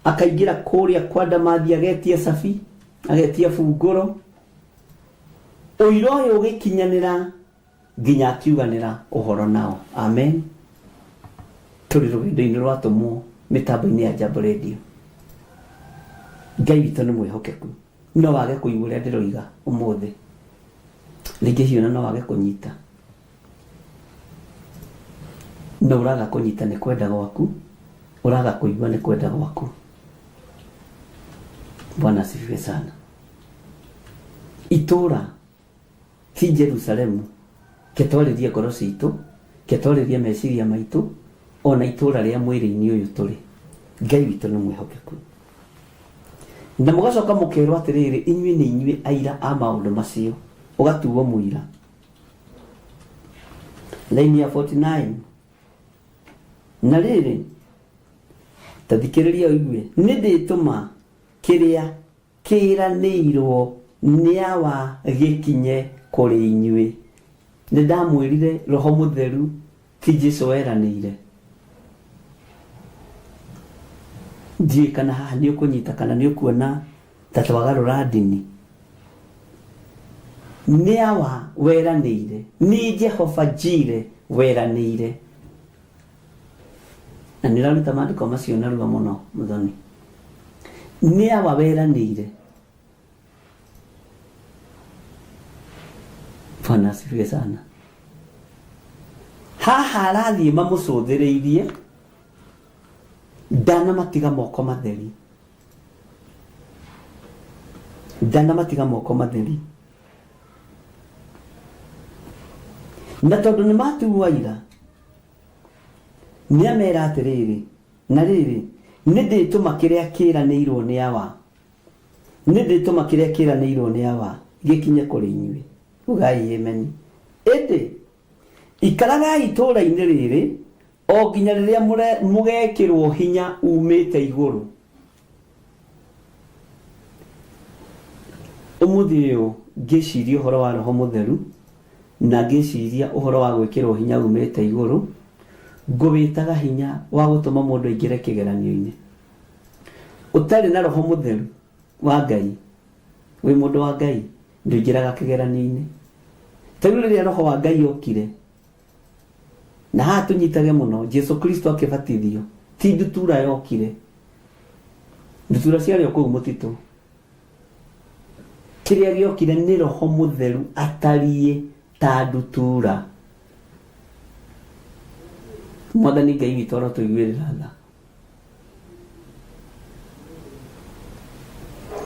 akaingĩra kũrĩa kwa ndamathi agetia cabi, agetia bungũro. Ũira ũyũ ũgĩkinyanĩra nginya akiuganĩra ũhoro nao. Amen. Tũrĩ rũgendo-inĩ rwa atũmwo mĩtambo-inĩ ya Jambo Radio. Ngai witũ nĩ mwĩhokeku. No wage kũigua ũrĩa ndĩroiga ũmũthĩ, rĩngĩ hihi ona no wage kũnyita. No ũraga kũnyita nĩ kwenda gwaku, ũraga kũigua nĩ kwenda gwaku. Bwana asifiwe sana. Itũra ti Jerusalemu, ke twarĩrie ngoro citũ, ke twarĩrie meciria maitũ, ona itũra rĩa mwĩrĩ-inĩ ũyũ tũrĩ. Ngai witũ nĩ mwĩhokeku. Na mũgacoka mũkerwo atĩrĩrĩ, inyuĩ nĩ inyuĩ aira a maũndũ macio, ũgatuo mũira. Laini ya 49. Na rĩrĩ, ta thikĩrĩria ũigue, nĩ ndĩtũma kĩrĩa kĩĩranĩirwo nĩ Awa gĩkinye kũrĩ inyuĩ. Nĩ ndamwĩrire Roho Mũtheru ti Jesu weranĩire. Ndiũĩ kana haha nĩ ũkũnyita kana nĩ ũkuona ta twagarũra ndini. Nĩ Awa weranĩire, nĩ Jehova Jire weranĩire. Na nĩ ũraruta maandĩko macio narua mũno, Mũthoni. Nĩ Awa weranĩire. Bwana asifiwe sana. Haha arathiĩ mamũcũthĩrĩirie, ndanamatiga moko matheri. Ndanamatiga moko matheri. Na tondũ nĩ matuo aira, nĩ amera atĩrĩrĩ, na rĩrĩ, nĩ ndĩtũma kĩrĩa kĩĩranĩirwo nĩ Awa, nĩ ndĩtũma kĩrĩa kĩĩranĩirwo nĩ Awa gĩkinye kũrĩ inyuĩ. Ugai ameni. Ĩndĩ, ikaragai itũũra-inĩ rĩrĩ o nginya rĩrĩa mũgekĩrwo hinya umĩte igũrũ. Ũmũthĩ ũyũ ngĩciria ũhoro wa Roho Mũtheru na ngĩciria ũhoro wa gwĩkĩrwo hinya umĩte igũrũ, ngũwĩtaga hinya wa gũtũma mũndũ aingĩre kĩgeranio-inĩ. Ũtarĩ na Roho Mũtheru wa Ngai, wĩ mũndũ wa Ngai, ndũingĩraga kĩgeranio-inĩ. Ta rĩu rĩrĩa Roho wa Ngai okire, na haha tũnyitage mũno, Jesu Kristo akĩbatithio, ti ndutura yokire. Ndutura ciarĩ o kũu mũtitũ. Kĩrĩa gĩokire nĩ Roho Mũtheru atariĩ ta ndutura. Mwathani Ngai witũ arotũiguĩrĩra tha.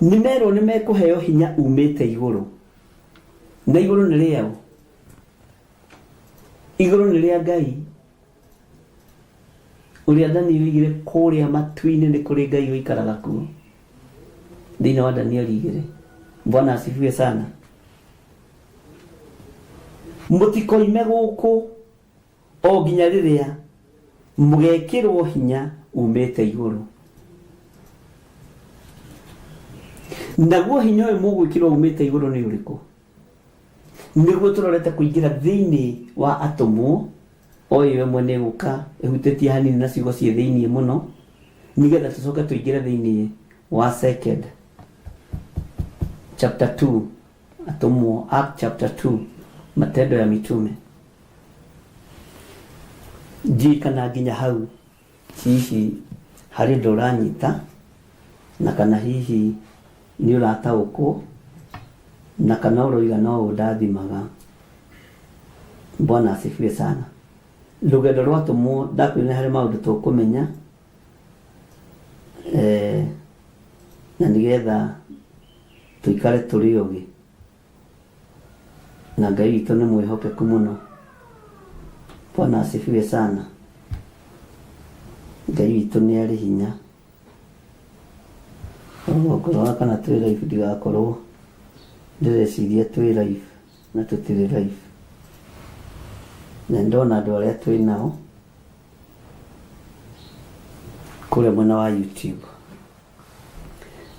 Nĩ merwo nĩ mekũheo hinya umĩte igũrũ. Na igũrũ nĩ rĩaũ? Igũrũ nĩ rĩa Ngai. Ũrĩa Danieli oigire kũrĩa matu-inĩ nĩ kũrĩ Ngai ũikaraga kuo. Thĩinĩ wa Danieli 2. Bwana asifiwe sana. Mũtikoime gũkũ o nginya rĩrĩa mũgekĩrwo hinya umĩte igũrũ. Naguo hinya ũyũ mũgwĩkĩrwo umĩte igũrũ nĩ ũrĩkũ? Nĩguo tũrorete kũingĩra thĩinĩ wa atũmwo O ĩyo ĩmwe nĩ ĩgũka ĩhutĩtie hanini na ciugo ciĩ thĩiniĩ mũno, nĩgetha tũcoke tũingĩre thĩiniĩ wa second chapter 2, atũmwo, Act chapter 2, Matendo ya Mitume. Ndiũĩ kana nginya hau hihi harĩ ũndũ ũranyita, na kana hihi nĩ ũrataũkwo, na kana ũroiga no ũndathimaga. Bwana asifiwe sana. Rũgendo rwa atũmwo ndakwĩrire harĩ maũndũ tũkũmenya, eh, na nĩgetha tũikare tũrĩ ogĩ. Na Ngai witũ nĩ mwĩhokeku mũno. Bwana asifiwe sana. Ngai witũ nĩ arĩ hinya. Ngorora kana twĩ live, ndigakorwo ndĩreciria twĩ live na tũtirĩ live. Na ndona andũ arĩa twĩ nao kũrĩa mwena wa YouTube.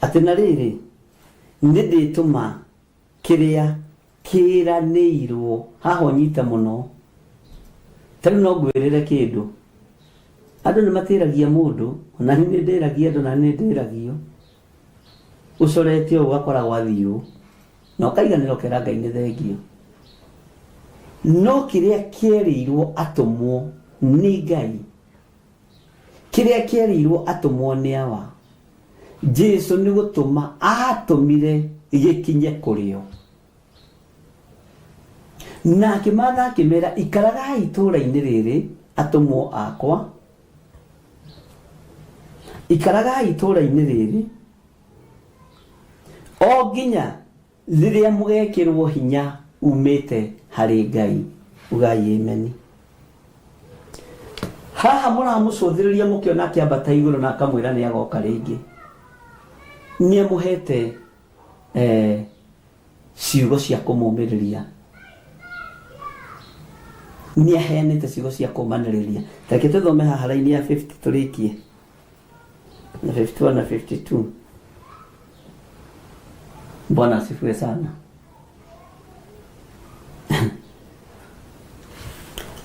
Atĩ na rĩrĩ, nĩ ndĩtũma kĩrĩa kĩĩranĩirwo. Haha ũnyite mũno. Ta rĩu no ngwĩrĩre kĩndũ. Andũ nĩ matĩragia mũndũ, ona niĩ nĩ ndĩragia andũ na nĩ ndĩragio. Ũcorete ũũ ũgakora gwathiĩ ũũ. Na ũkaiganĩra ũkera Ngai nĩ thengio. No kĩrĩa kĩerĩirwo atũmwo nĩ Ngai, kĩrĩa kĩerĩirwo atũmwo nĩ Awa, Jesu nĩ gũtũma aatũmire gĩkinye kũrĩ o. Na akĩmatha akĩmera, ikaragai itũũra-inĩ rĩrĩ, atũmwo akwa, ikaragai itũũra-inĩ rĩrĩ, o nginya rĩrĩa mũgekĩrwo hinya umĩte harĩ Ngai. Ugai ameni. Haha mũramũcũthĩrĩria mũkĩona akĩambata igũrũ na akamwĩra nĩ agoka rĩngĩ. Nĩ amũhete eh, ciugo cia kũmũmĩrĩria. Nĩ aheanĩte ciugo cia kũmanĩrĩria. Reke tũthome haha raini ya 50 tũrĩkie. Na 51 na 52. Bwana asifiwe sana.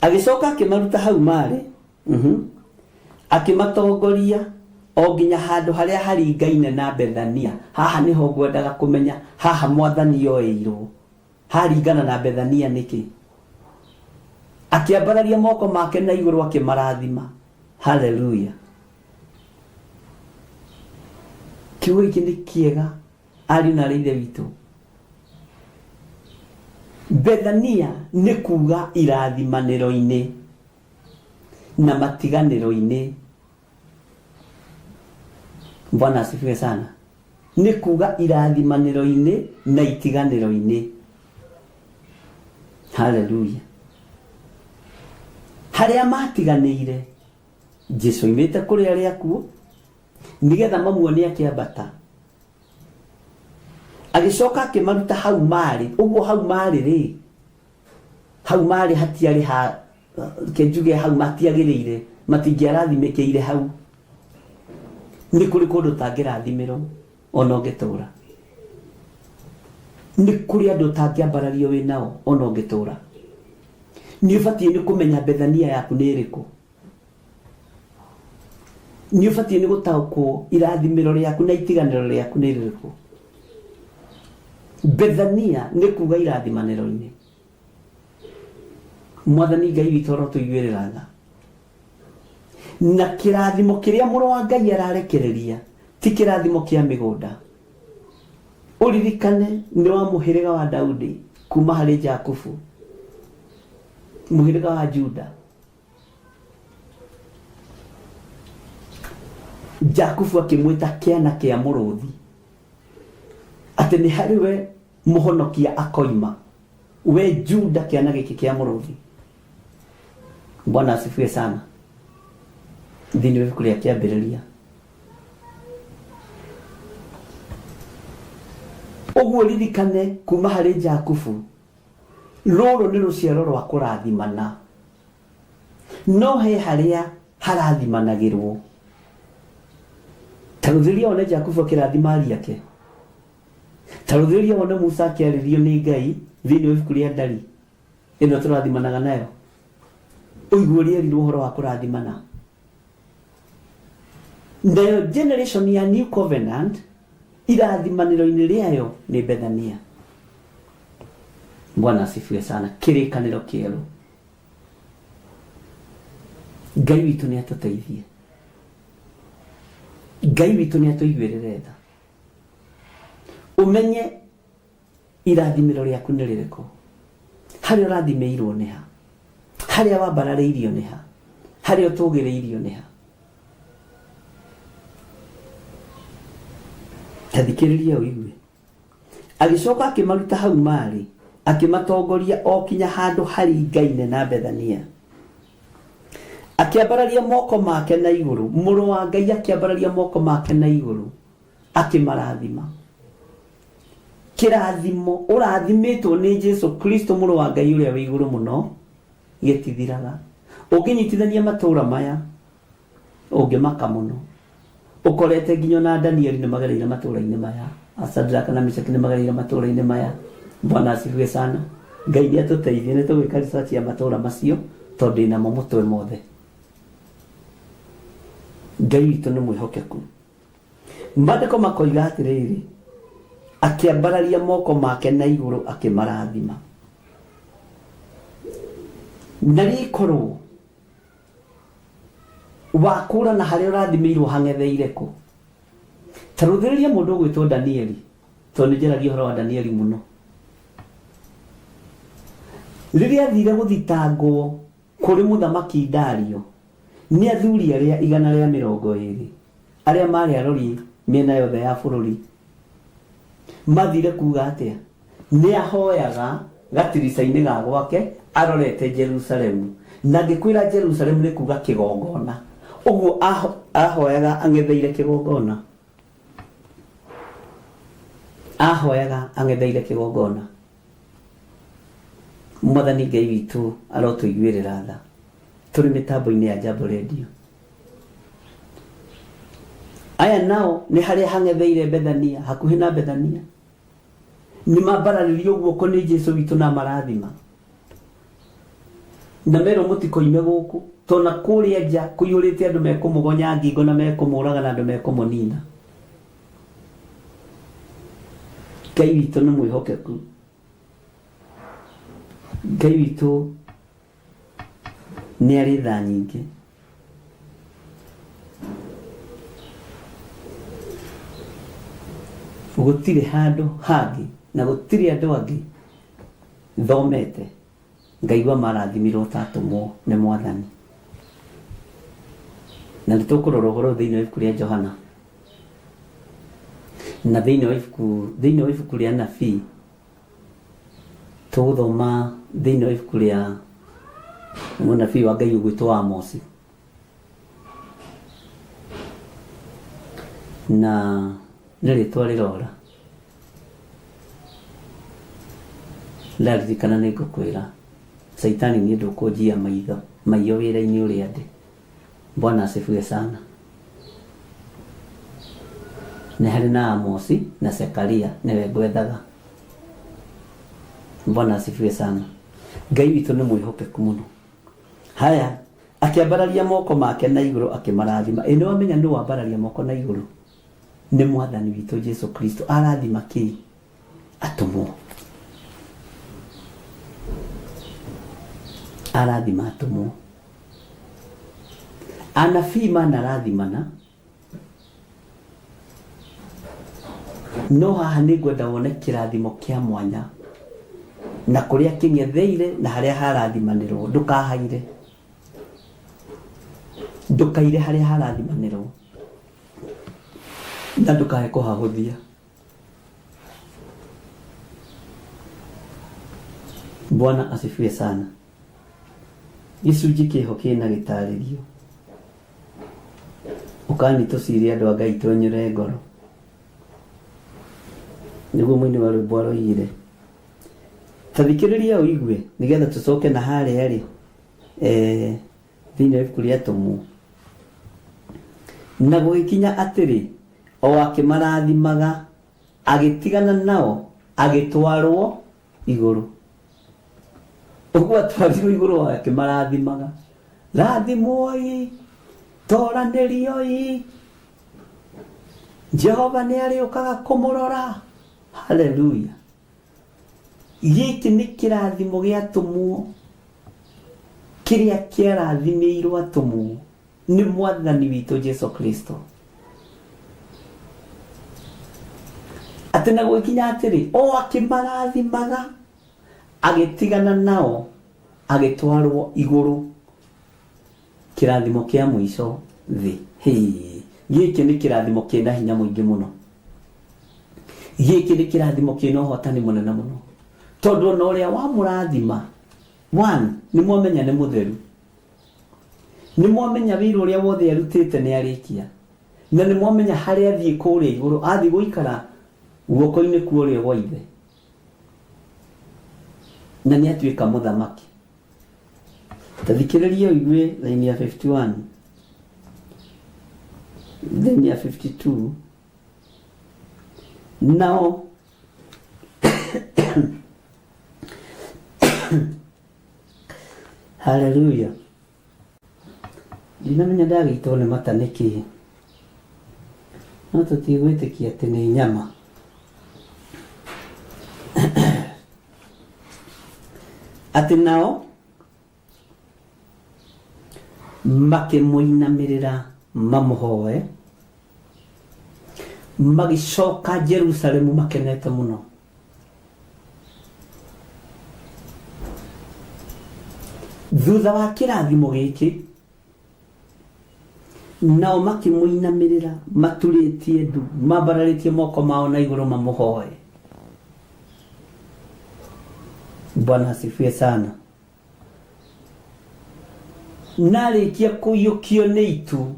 Agĩcoka akĩmaruta hau maarĩ, akĩmatongoria o nginya handũ harĩa haringaine na Bethania. Haha nĩho ngwendaga kũmenya haha mwathani oeirwo haringana na Bethania nĩkĩ. Akĩambararia moko make na igũrũ akĩmarathima. Haleluya. Kiugo gĩkĩ nĩ kĩega ariũ na arĩ ithe witũ. Bethania nĩ kuga irathimanĩro-inĩ na matiganĩro-inĩ. Bwana asifiwe sana. Nĩ kuga irathimanĩro-inĩ na itiganĩro-inĩ. Haleluya. Harĩa matiganĩire, Jesu oimĩte kũrĩ arĩa akuũ nĩgetha mamuone akĩambata. Agĩcoka akĩmaruta hau marĩ. Ũguo hau marĩ rĩ, hau marĩ hatiarĩ ha, reke njuge hau matiagĩrĩire, matingĩarathimĩkĩire hau. Nĩ kũrĩ kũndũ ũtangĩrathimĩrwo ona ũngĩtũra. Nĩ kũrĩ andũ ũtangĩambarario wĩ nao ona ũngĩtũra. Nĩ ũbatiĩ nĩ kũmenya Bethania yaku nĩ ĩrĩkũ. Nĩ ũbatiĩ nĩ gũtaũkwo irathimĩro rĩaku na itiganĩro rĩaku nĩ rĩrĩkũ. Bethania nĩ kuga irathimanĩro-inĩ. Mwathani Ngai witũ arotũiguĩrĩra tha. Na kĩrathimo kĩrĩa mũrũ wa Ngai ararekereria ti kĩrathimo kĩa mĩgũnda. Ũririkane nĩ wa mũhĩrĩga wa Daudi kuma harĩ Jakubu, mũhĩrĩga wa Juda. Jakubu akĩmwĩta kĩana kĩa mũrũthi, atĩ nĩ harĩ we mũhonokia akoima, we Juda kĩana gĩkĩ kĩa mũrũthi. Bwana asifiwe sana. Thĩinĩ wa ibuku rĩa Kĩambĩrĩria. Ũguo ririkane kuma harĩ Jakubu, rũrũ nĩ rũciaro rwa kũrathimana. No he harĩa harathimanagĩrwo. Ta rũthĩrĩria wone Jakubu akĩrathima ariũ ake. Ta rũthĩrĩria wone Musa akĩarĩrio nĩ Ngai thĩinĩ wa ibuku rĩa Ndari ĩno tũrathimanaga nayo. Ũigue ũrĩa erirwo ũhoro wa kũrathimana. Nayo generation ya New Covenant irathimanĩro-inĩ rĩayo nĩ Bethania. Bwana asifiwe sana. Kĩrĩkanĩro kĩerũ. Ngai witũ nĩ atũteithie. Ngai witũ nĩ atũiguĩrĩre tha. Ũmenye irathimĩro rĩaku nĩ rĩrĩkũ. Harĩa ũrathimĩirwo nĩ ha. Harĩa wambararĩirio nĩ ha. Harĩa ũtũgĩrĩirio nĩ ha. Ta thikĩrĩria ũigue. Agĩcoka akĩmaruta hau maarĩ, akĩmatongoria o kinya handũ haringaine na Bethania. Akĩambararia moko make na igũrũ, mũrũ wa Ngai akĩambararia moko make na igũrũ, akĩmarathima. Kĩrathimo ũrathimĩtwo nĩ Jesu Kristo mũrũ wa Ngai ũrĩa wĩ igũrũ mũno gĩtithiraga. Ũngĩnyitithania matũũra maya, ũngĩmaka mũno. Ũkorete nginya ona Danieli nĩ magereire matũũra-inĩ maya, Shadraka na Meshaki nĩ magereire matũũra-inĩ maya. Bwana asifiwe sana. Ngai nĩ atũteithie, nĩ tũgwĩka research ya matũũra macio tondũ ndĩ namo mũtwe mothe. Ngai witũ nĩ mwĩhokeku. Maandĩko makoiga atĩrĩrĩ, akĩambararia moko make na igũrũ akĩmarathima. Na rĩkorwo wakũrana harĩa ũrathimĩirwo hang'etheire kũ. Ta rũthĩrĩria mũndũ ũgwĩtwo Danieli, tondũ nĩ njaragia ũhoro wa Danieli mũno. Rĩrĩa athire gũthitangwo kũrĩ mũthamaki Dario nĩ athuri arĩa 120 arĩa maarĩ arori mĩena yothe ya bũrũri, mathire kuga atĩa? Nĩ ahoyaga gatirica-inĩ ga gwake arorete Jerusalemu. Na ngĩkwĩra Jerusalemu nĩ kuga kĩgongona. Ũguo ahoyaga ang'etheire kĩgongona. Ahoyaga ang'etheire kĩgongona. Mwathani Ngai witũ arotũiguĩrĩra tha. Tũrĩ mĩtambo-inĩ ya Jambo Radio. Aya nao nĩ harĩa hang'etheire Bethania, hakuhĩ na Bethania. Nĩ mambararĩrio guoko nĩ Jesu witũ na marathima. Na merwo mũtikoime gũkũ, tondũ na kũrĩa nja kũiyũrĩte andũ mekũmũgonya ngingo na mekũmũraga na andũ mekũmũnina. Ngai witũ nĩ mwĩhokeku. Ngai witũ nĩ arĩ tha nyingĩ. Gũtirĩ handũ hangĩ na gũtirĩ andũ angĩ thomete ngaigua marathimirwo ta atũmwo nĩ Mwathani. Na nĩ tũkũrora ũhoro ũyũ thĩinĩ wa ibuku rĩa Johana na thĩinĩ wa ibuku thĩinĩ wa ibuku rĩa nabii tũgũthoma thĩinĩ wa ibuku rĩa mũnabii wa Ngai ũgwĩtwo Amosi na nĩ rĩtwa rĩrora ndaririkana nĩ ngũkwĩra Caitani niĩ ndũkũnjia maitho maiyo wĩra-inĩ ũrĩa ndĩ. Bwana asifiwe sana. Nĩ harĩ na Amosi na Zekaria nĩwe ngwethaga. Bwana asifiwe sana. Ngai witũ nĩ mwĩhokeku mũno. Haya, akĩambararia moko make na igũrũ akĩmarathima. Ĩ nĩ wamenya nũ wambararia moko na igũrũ? Nĩ Mwathani witũ Jesu Kristo. Arathima kĩ? Atũmwo. Arathima atũmwo. Anabii manarathimana, no haha nĩ ngwenda wone kĩrathimo kĩa mwanya na kũrĩa kĩng'etheire na harĩa harathimanĩrwo. Ndũkahaire, ndũkaire harĩa harathimanĩrwo na ndũkae kũhahũthia. Bwana asifiwe sana. Gĩcunjĩ kĩho kĩna gĩtarĩrio. Ũkani tũcire andũ a Ngai twenyũre ngoro. Nĩguo mũini wa rwĩmbo aroigire. Ta thikĩrĩria ũigue nĩgetha tũcoke na harĩa rĩ thĩinĩ wa ibuku rĩa Atũmwo. Na gũgĩkinya atĩrĩ, o akĩmarathimaga, agĩtigana nao, agĩtwarwo igũrũ. Ũguo atwarirwo igũrũ o akĩmarathimaga. Rathimwoi, toranĩrioi, Jehova nĩ arĩũkaga kũmũrora. Haleluya. Gĩkĩ nĩ kĩrathimo gĩa atũmwo kĩrĩa kĩarathimĩirwo atũmwo nĩ mwathani witũ Jesu Kristo. Atĩ na gũgĩkinya atĩrĩ, o akĩmarathimaga, agĩtigana nao, agĩtwarwo igũrũ. Kĩrathimo kĩa mũico thĩ. Hĩĩ, gĩkĩ nĩ kĩrathimo kĩna hinya mũingĩ mũno. Gĩkĩ nĩ kĩrathimo kĩna ũhotani mũnene mũno. Tondũ ona ũrĩa wamũrathima, one, nĩ mwamenya nĩ mũtheru. Nĩ mwamenya wĩra ũrĩa wothe arutĩte nĩ arĩkia. Na nĩ mwamenya harĩa athiĩ kũrĩa igũrũ, athiĩ gũikara guoko-inĩ kwa ũrĩo gwa ithe. Na nĩ atuĩka mũthamaki. Ta thikĩrĩria ũigue line ya 51, line ya 52. Nao haleluya, ndinamenya ndagĩitwo nĩ mata nĩkĩ, no tũtigwĩtĩkia atĩ nĩ nyama. Atĩ nao makĩmũinamĩrĩra mamũhoe, magĩcoka Jerusalemu makenete mũno. Thutha wa kĩrathimo gĩkĩ, nao makĩmũinamĩrĩra maturĩtie ndu, mambararĩtie moko mao na igũrũ mamũhoe. Bwana asifiwe sana. Narĩkia kũiyũkio nĩ itu,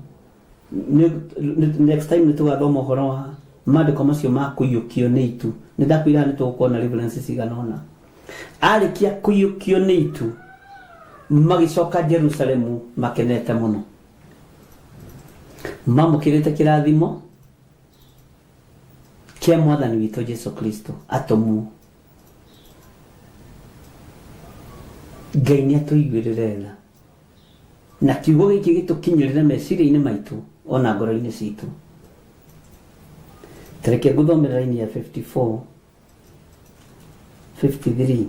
next time nĩ tũgathoma ũhoro wa maandĩko macio ma kũiyũkio nĩ itu. Nĩ ndakwĩra nĩ tũgũkorwo na references cigana ũna. Arĩkia kũiyũkio nĩ itu, magĩcoka Jerusalemu makenete mũno, mamũkĩrĩte kĩrathimo kĩa mwathani witũ Jesu Kristo. Atũmwo, Ngai nĩ atũiguĩrĩre tha na kiugo gĩkĩ gĩtũkinyĩrĩre meciria-inĩ maitũ ona ngoro-inĩ citũ. Tareke ngũthomere raini ya 54 53.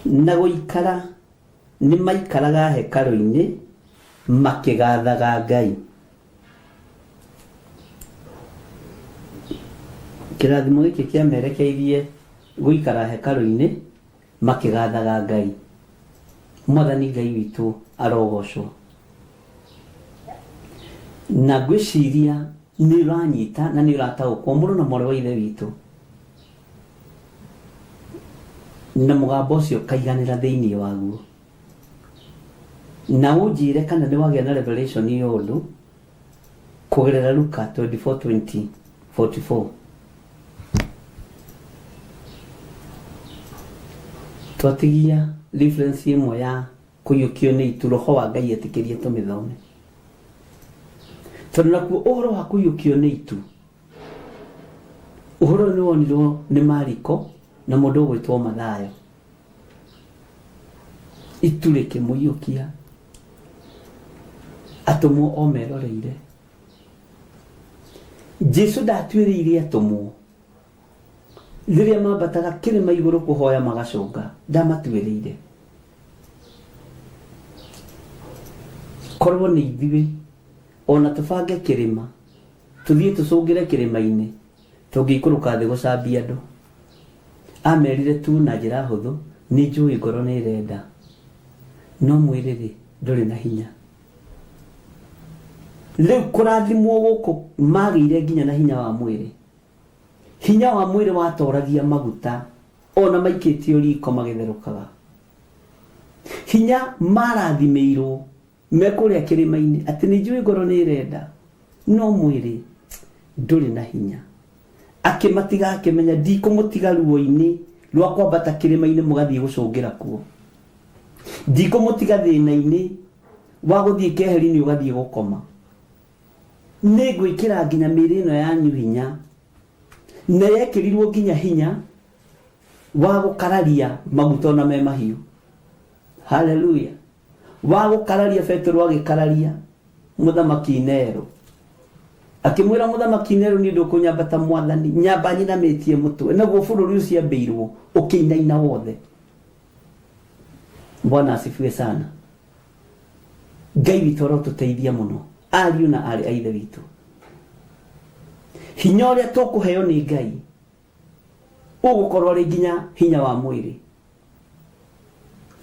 Na gũikara nĩ maikaraga hekarũ-inĩ makĩgathaga Ngai. Kĩrathimo gĩkĩ kĩamerekeirie gũikara hekarũ-inĩ makĩgathaga Ngai. Mwathani Ngai witũ arogocwo. Na ngwĩciria nĩ ũranyita na nĩ ũrataũkwo mũrũ na mwarĩ wa ithe witũ, na mũgambo ũcio ũkaiganĩra thĩinĩ waguo. Na ũnjĩre kana nĩ wagĩa na revelation ya ũndũ kũgerera Luka 24:20 44. Twatigia reference ĩmwe ya kũiyũkio nĩ itu, roho wa Ngai etĩkĩrie tũmĩthome, tondũ nakuo ũhoro wa kũiyũkio nĩ itu, ũhoro ũyũ nĩ wonirwo nĩ Mariko na mũndũ ũgwĩtwo Mathayo. Itu rĩkĩmũiyũkia, atũmwo o meroreire. Jesu ndatuĩrĩire atũmwo rĩrĩa mambataga kĩrĩma igũrũ kũhoya magacũnga, ndamatuĩrĩire. Korwo nĩ ithuĩ ona tũbange kĩrĩma tũthiĩ tũcũngĩre kĩrĩma-inĩ, tũngĩikũrũka thĩ gũcambia andũ. Amerire tu na njĩra hũthũ, nĩ njũĩ ngoro nĩ ĩrenda, no mwĩrĩ-rĩ ndũrĩ na hinya. Rĩu kũrathimwo gũkũ magĩire nginya na hinya wa mwĩrĩ. Hinya wa mwĩrĩ watoragia maguta ona maikĩtio riko magĩtherũkaga. Hinya marathimĩirwo me kũrĩa kĩrĩma-inĩ atĩ nĩ njũĩ ngoro nĩ ĩrenda, no mwĩrĩ ndũrĩ na hinya. Akĩmatiga akĩmenya ndikũmũtiga ruo-inĩ rwa kwambata kĩrĩma-inĩ mũgathiĩ gũcũngĩra kuo. Ndikũmũtiga thĩna-inĩ wa gũthiĩ keheri-inĩ ũgathiĩ gũkoma. Nĩ ngwĩkĩra nginya mĩĩrĩ ĩno yanyu hinya. Na yekĩrirwo nginya hinya. Wa gũkararia maguta ona me mahiũ. Haleluya. Wa gũkararia Petero agĩkararia mũthamaki Nero. Akĩmwĩra mũthamaki Nero niĩ ndũkũnyamba ta mwathani, nyamba nyinamĩtie mũtwe. Naguo bũrũri ũcio ambĩirwo ũkĩinaina wothe. Bwana asifiwe sana. Ngai witũ arotũteithia mũno ariũ na aarĩ a ithe witũ. Hinya ũrĩa tũkũheo nĩ Ngai ũgũkorwo arĩ nginya hinya wa mwĩrĩ,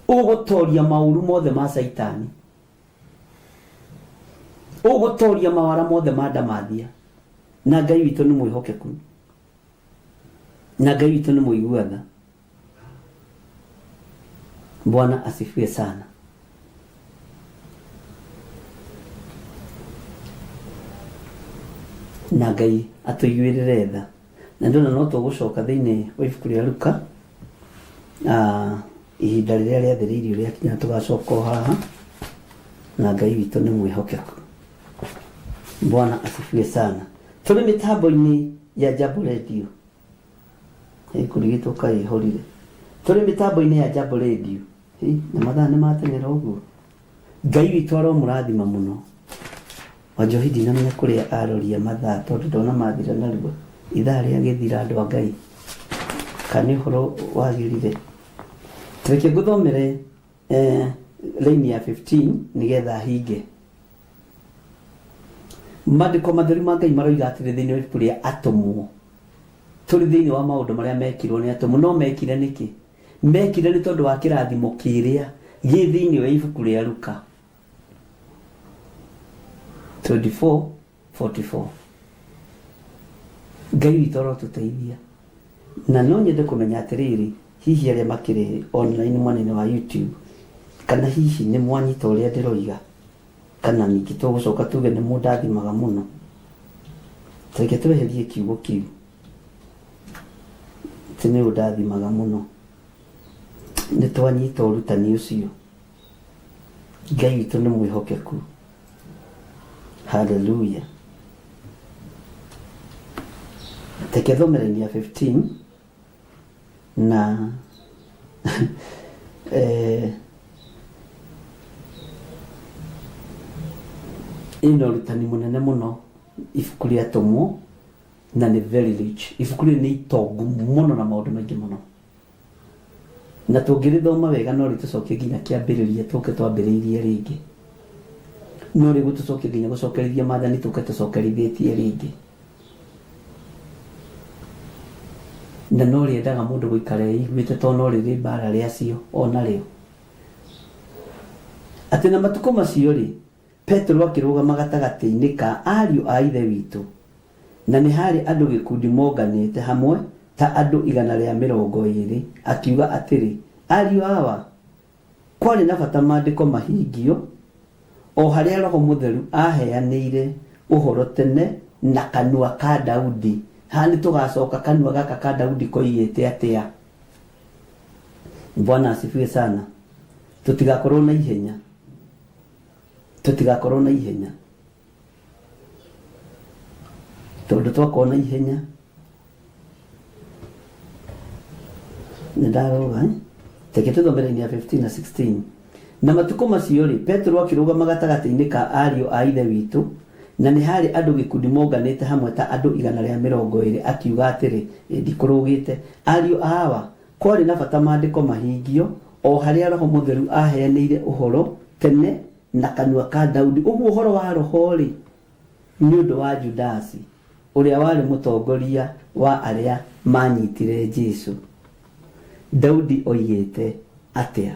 ũgũtoria maũru mothe ma Caitani, ũgũtoria mawara mothe ma ndamathia. Na Ngai witũ nĩ mwĩhokeku, na Ngai witũ nĩ mũigua tha. Bwana asifiwe sana. Na Ngai atũiguĩrĩre tha. Na ndona no tũgũcoka thĩinĩ wa ibuku rĩa Luka, ihinda rĩrĩa rĩathĩrĩirio rĩakinya tũgacoka o haha, na Ngai witũ nĩ mwĩhokeku. Bwana asifiwe sana. Tũrĩ mĩtambo-inĩ ya Jambo Radio. Kũrigitwo kaĩ ĩhorire. Tũrĩ mĩtambo-inĩ ya Jambo Radio. Na mathaa nĩ mateng'era ũguo. Ngai witũ aromũrathima mũno. Wanjohi ndinamenya kũrĩa aroria mathaa tondũ ndona mathira narua. Ithaa rĩagĩthira andũ a Ngai. Kana nĩ ũhoro wagĩrire. Reke ngũthomere line ya 15 nĩgetha hinge. Maandĩko matheru ma Ngai maroiga atĩrĩ thĩinĩ wa ibuku rĩa Atũmwo. Tũrĩ thĩinĩ wa maũndũ marĩa mekirwo nĩ atũmwo. No mekire nĩkĩ? Mekire nĩ tondũ wa kĩrathimo kĩrĩa gĩ thĩinĩ wa ibuku rĩa Luka 24:44. Ngai witũ arotũteithia. Na no nyende kũmenya atĩrĩrĩ, hihi arĩa makĩrĩ online mwena-inĩ wa YouTube, kana hihi nĩ mwanyita ũrĩa ndĩroiga, kana ningĩ tũgũcoka tuge nĩ mũndathimaga mũno. Reke tweherie kiugo kĩu, atĩ nĩ ũndathimaga mũno. Nĩ twanyita ũrutani ũcio. Ngai witũ nĩ mwĩhokeku. Hallelujah. Reke thome line ya 15 na ĩna ũrutani mũnene mũno ibuku rĩa Atũmwo, na nĩ very rich. Ibuku rĩrĩ nĩ itongu mũno na maũndũ maingĩ mũno, na tũngĩrĩthoma wega no rĩtũcokie nginya kĩambĩrĩria tũke twambĩrĩirie rĩngĩ, no rĩgũtũcokia nginya gũcokerithia maathani tũke tũcokerithĩtie rĩngĩ, na no rĩendaga mũndũ gũikara eiguĩte tondũ no rĩrĩ mbara rĩacio onarĩo. Atĩ na matukũ macio rĩ, Petero akĩrũgama gatagatĩ-inĩ ka ariũ a Ithe witũ, na nĩ harĩ andũ gĩkundi monganĩte hamwe ta andũ 120, akiuga atĩrĩ, Ariũ awa, kwarĩ na bata maandĩko mahingio, o harĩa Roho Mũtheru aaheanĩire ũhoro tene na kanua ka Daudi. Haha nĩ tũgacoka kanua gaka ka Daudi koigĩte atĩa. Bwana asifiwe sana. Tũtigakorwo na ihenya. Tũtigakorwo na ihenya. Tondũ twakorwo na ihenya nĩ ndaroga, eh? Reke tũthome line ya 15 na 16. Na matukũ macio rĩ, Petero akĩrũgama gatagatĩ-inĩ ka ariũ a Ithe witũ, na nĩ harĩ andũ gĩkundi monganĩte hamwe ta andũ 120, akiuga atĩrĩ, ndikũrũgĩte, ariũ a awa, kwarĩ na bata maandĩko mahingio, o harĩa Roho Mũtheru aaheanĩire ũhoro tene na kanua ka Daudi. Ũguo ũhoro wa Roho-rĩ, nĩ ũndũ wa Judasi, ũrĩa warĩ mũtongoria wa arĩa maanyitire Jesu. Daudi oigĩte atĩa?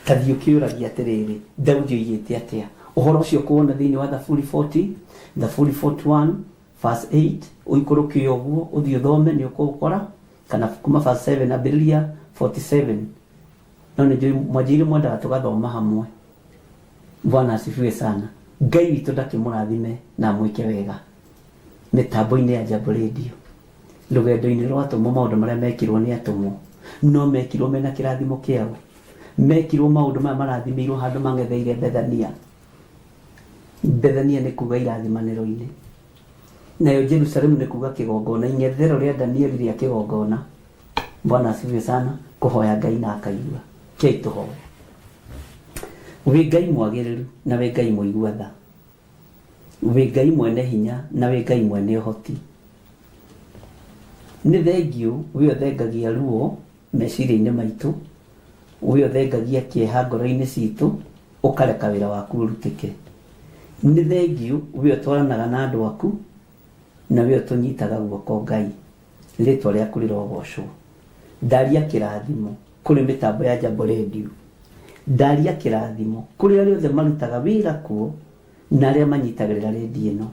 Ta thiĩ ũkĩũragia atĩrĩrĩ, Daudi oigĩte atĩa? Ũhoro ũcio ũkũwona thĩinĩ wa Thaburi 40, Thaburi 41, verse 8, ũikũrũke ũguo, ũthiĩ ũthome nĩ ũkũũkora, kana kuma verse 7 ambĩrĩria 47. No nĩ njũĩ mwanjĩire mwendaga tũgathoma hamwe. Bwana asifiwe sana. Ngai witũ ndakĩmũrathime na amwĩke wega. Mĩtambo-inĩ ya Jambo Radio, rũgendo-inĩ rwa atũmwo, maũndũ marĩa mekirwo nĩ atũmwo no mekirwo mena kĩrathimo kĩao. Mekirwo maũndũ maya marathimĩirwo handũ mang'etheire Bethania. Bethania nĩ kuga irathimanĩro-inĩ, nayo Jerusalemu nĩ kuga kĩgongona, ing'ethero rĩa Danieli rĩa kĩgongona. Bwana asifiwe sana. Kũhoya Ngai na akaigua. Kei tũhoe. Wĩ Ngai mwagĩrĩru na wĩ Ngai mũigua tha. Wĩ Ngai mwene hinya na wĩ Ngai mwene ũhoti. Nĩ thengiũ we ũthengagia ruo meciria-inĩ maitũ, we ũthengagia kĩeha ngoro-inĩ citũ, ũkareka wĩra waku ũrutĩke. Nĩ thengiũ we ũtwaranaga na andũ aku na we ũtũnyitaga guoko Ngai. Rĩtwa rĩaku rĩrogocwo. Ndaria kĩrathimo kũrĩ mĩtambo ya Jambo Radio. Ndaria kĩrathimo kũrĩ arĩa othe marutaga wĩra kuo na arĩa manyitagĩrĩra redio ĩno.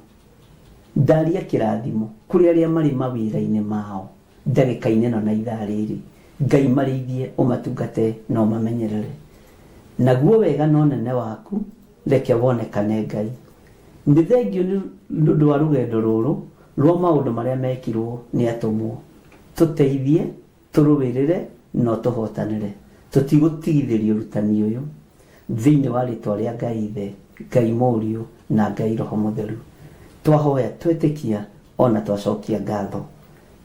Ndaria kĩrathimo kũrĩ arĩa marĩ mawĩra-inĩ mao ndagĩka-inĩ ĩno na ithaa rĩrĩ. Ngai marĩithie, ũmatungate na ũmamenyerere. Naguo wega na ũnene waku reke wonekane Ngai. Nĩ thengiũ nĩ ũndũ wa rũgendo rũrũ rwa maũndũ marĩa mekirwo nĩ atũmwo. Tũteithie, tũrũĩrĩre na ũtũhotanĩre. Tũtigũtigithĩria ũrutani ũyũ thĩinĩ wa rĩtwa rĩa Ngai Ithe, Ngai Mũriũ na Ngai Roho Mũtheru. Twahoya twetĩkia ona twacokia ngatho.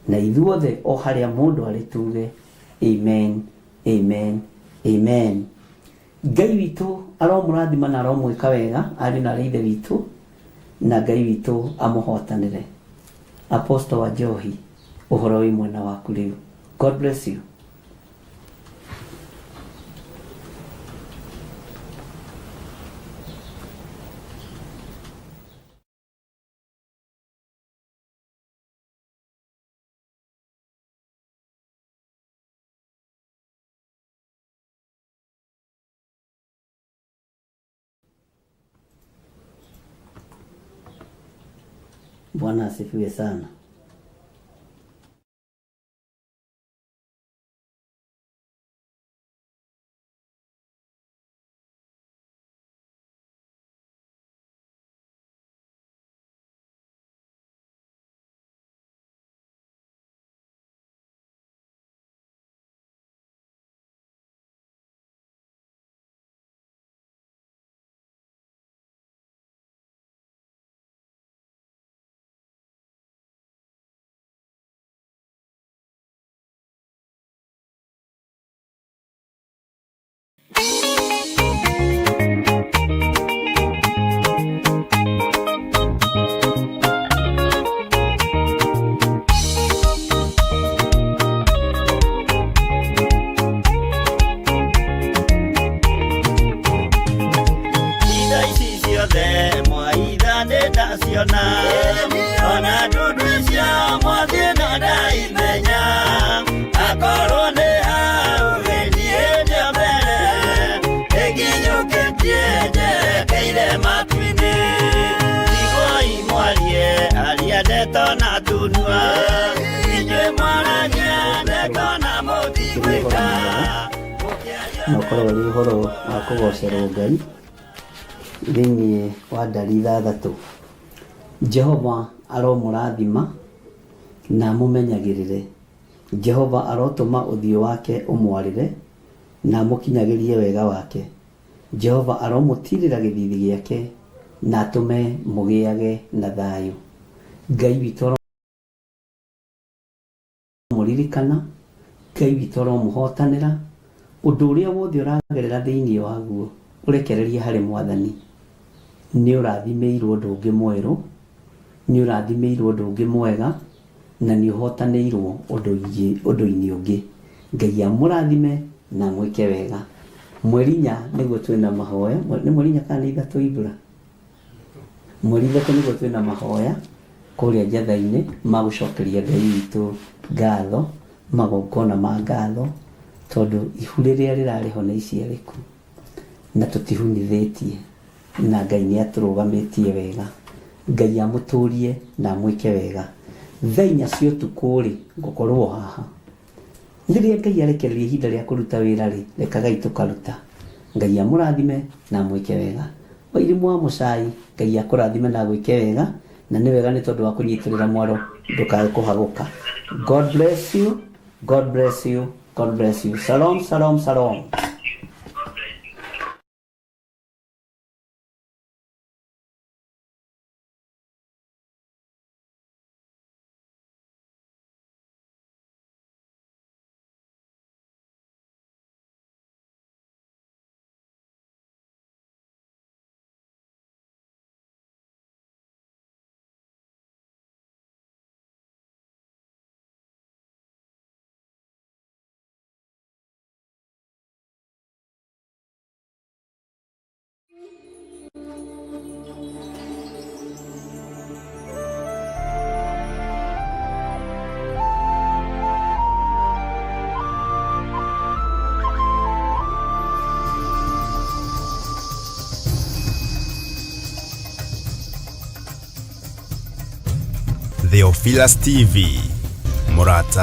Na ithuothe o harĩa mũndũ arĩ tuge amen, amen, amen. Ngai witũ aromũrathima na aromwĩka wega ariũ na arĩ ithe witũ, na Ngai witũ amũhotanĩre. Apostle wa Njohi, ũhoro wĩ mwena waku rĩu. God bless you. Bwana asifiwe sana. Itha ici ciothe mwaitha nĩ ndaciona, ona ndundu icio mwathiĩ no ndaimenya. Akorwo nĩ hau gĩthiĩ rĩa mbere, ĩnginyũkĩtie njerekeire matu-inĩ. Tigwoi mwarie aria ndeto na tunua, inyuĩ mwaragia ndeto na mũtigwĩka. Na ũkorwo ũrĩ ũhoro wa kũgocerwo Ngai thĩinĩ wa ndari ithathatũ. Jehova aromũrathima na amũmenyagĩrĩre. Jehova arotũma ũthiũ wake ũmwarĩre na amũkinyagĩrie wega wake. Jehova aromũtirĩra gĩthithi gĩake na atũme mũgĩage na thayũ. Ngai witũ aromũririkana, Ngai witũ aromũhotanĩra. Ũndũ ũrĩa wothe ũragerera thĩinĩ waguo ũrekererie harĩ Mwathani. Nĩ ũrathimĩirwo ũndũ ũngĩ mwerũ, nĩ ũrathimĩirwo ũndũ ũngĩ mwega, na nĩ ũhotanĩirwo ũndũ-inĩ ũngĩ. Ngai amũrathime na amwĩke wega. Mweri inya nĩguo twĩna mahoya, nĩ mweri inya kana nĩ ithatũ Ibura? Mweri ithatũ nĩguo twĩna mahoya kũrĩa Njatha-inĩ ma gũcokeria Ngai witũ ngatho, magongona ma ngatho, tondũ ihu rĩrĩa rĩrarĩ ho nĩ iciarĩku na tũtihunithĩtie, na Ngai nĩ atũrũgamĩtie wega. Ngai amũtũrie na amwĩke wega. Thaa inya cia ũtukũ rĩ, ngũkorwo haha. Rĩrĩa Ngai arekereria ihinda rĩa kũruta wĩra rĩ, rekagai tũkaruta. Ngai amũrathime na amwĩke wega. Wairimũ wa Mũcai, Ngai akũrathime na agwĩke wega, na nĩ wega nĩ tondũ wa kũnyitĩrĩra mwaro ndũkae kũhagũka. God bless you, God bless you, God bless you. Shalom, shalom, shalom. Theophilus TV, Murata.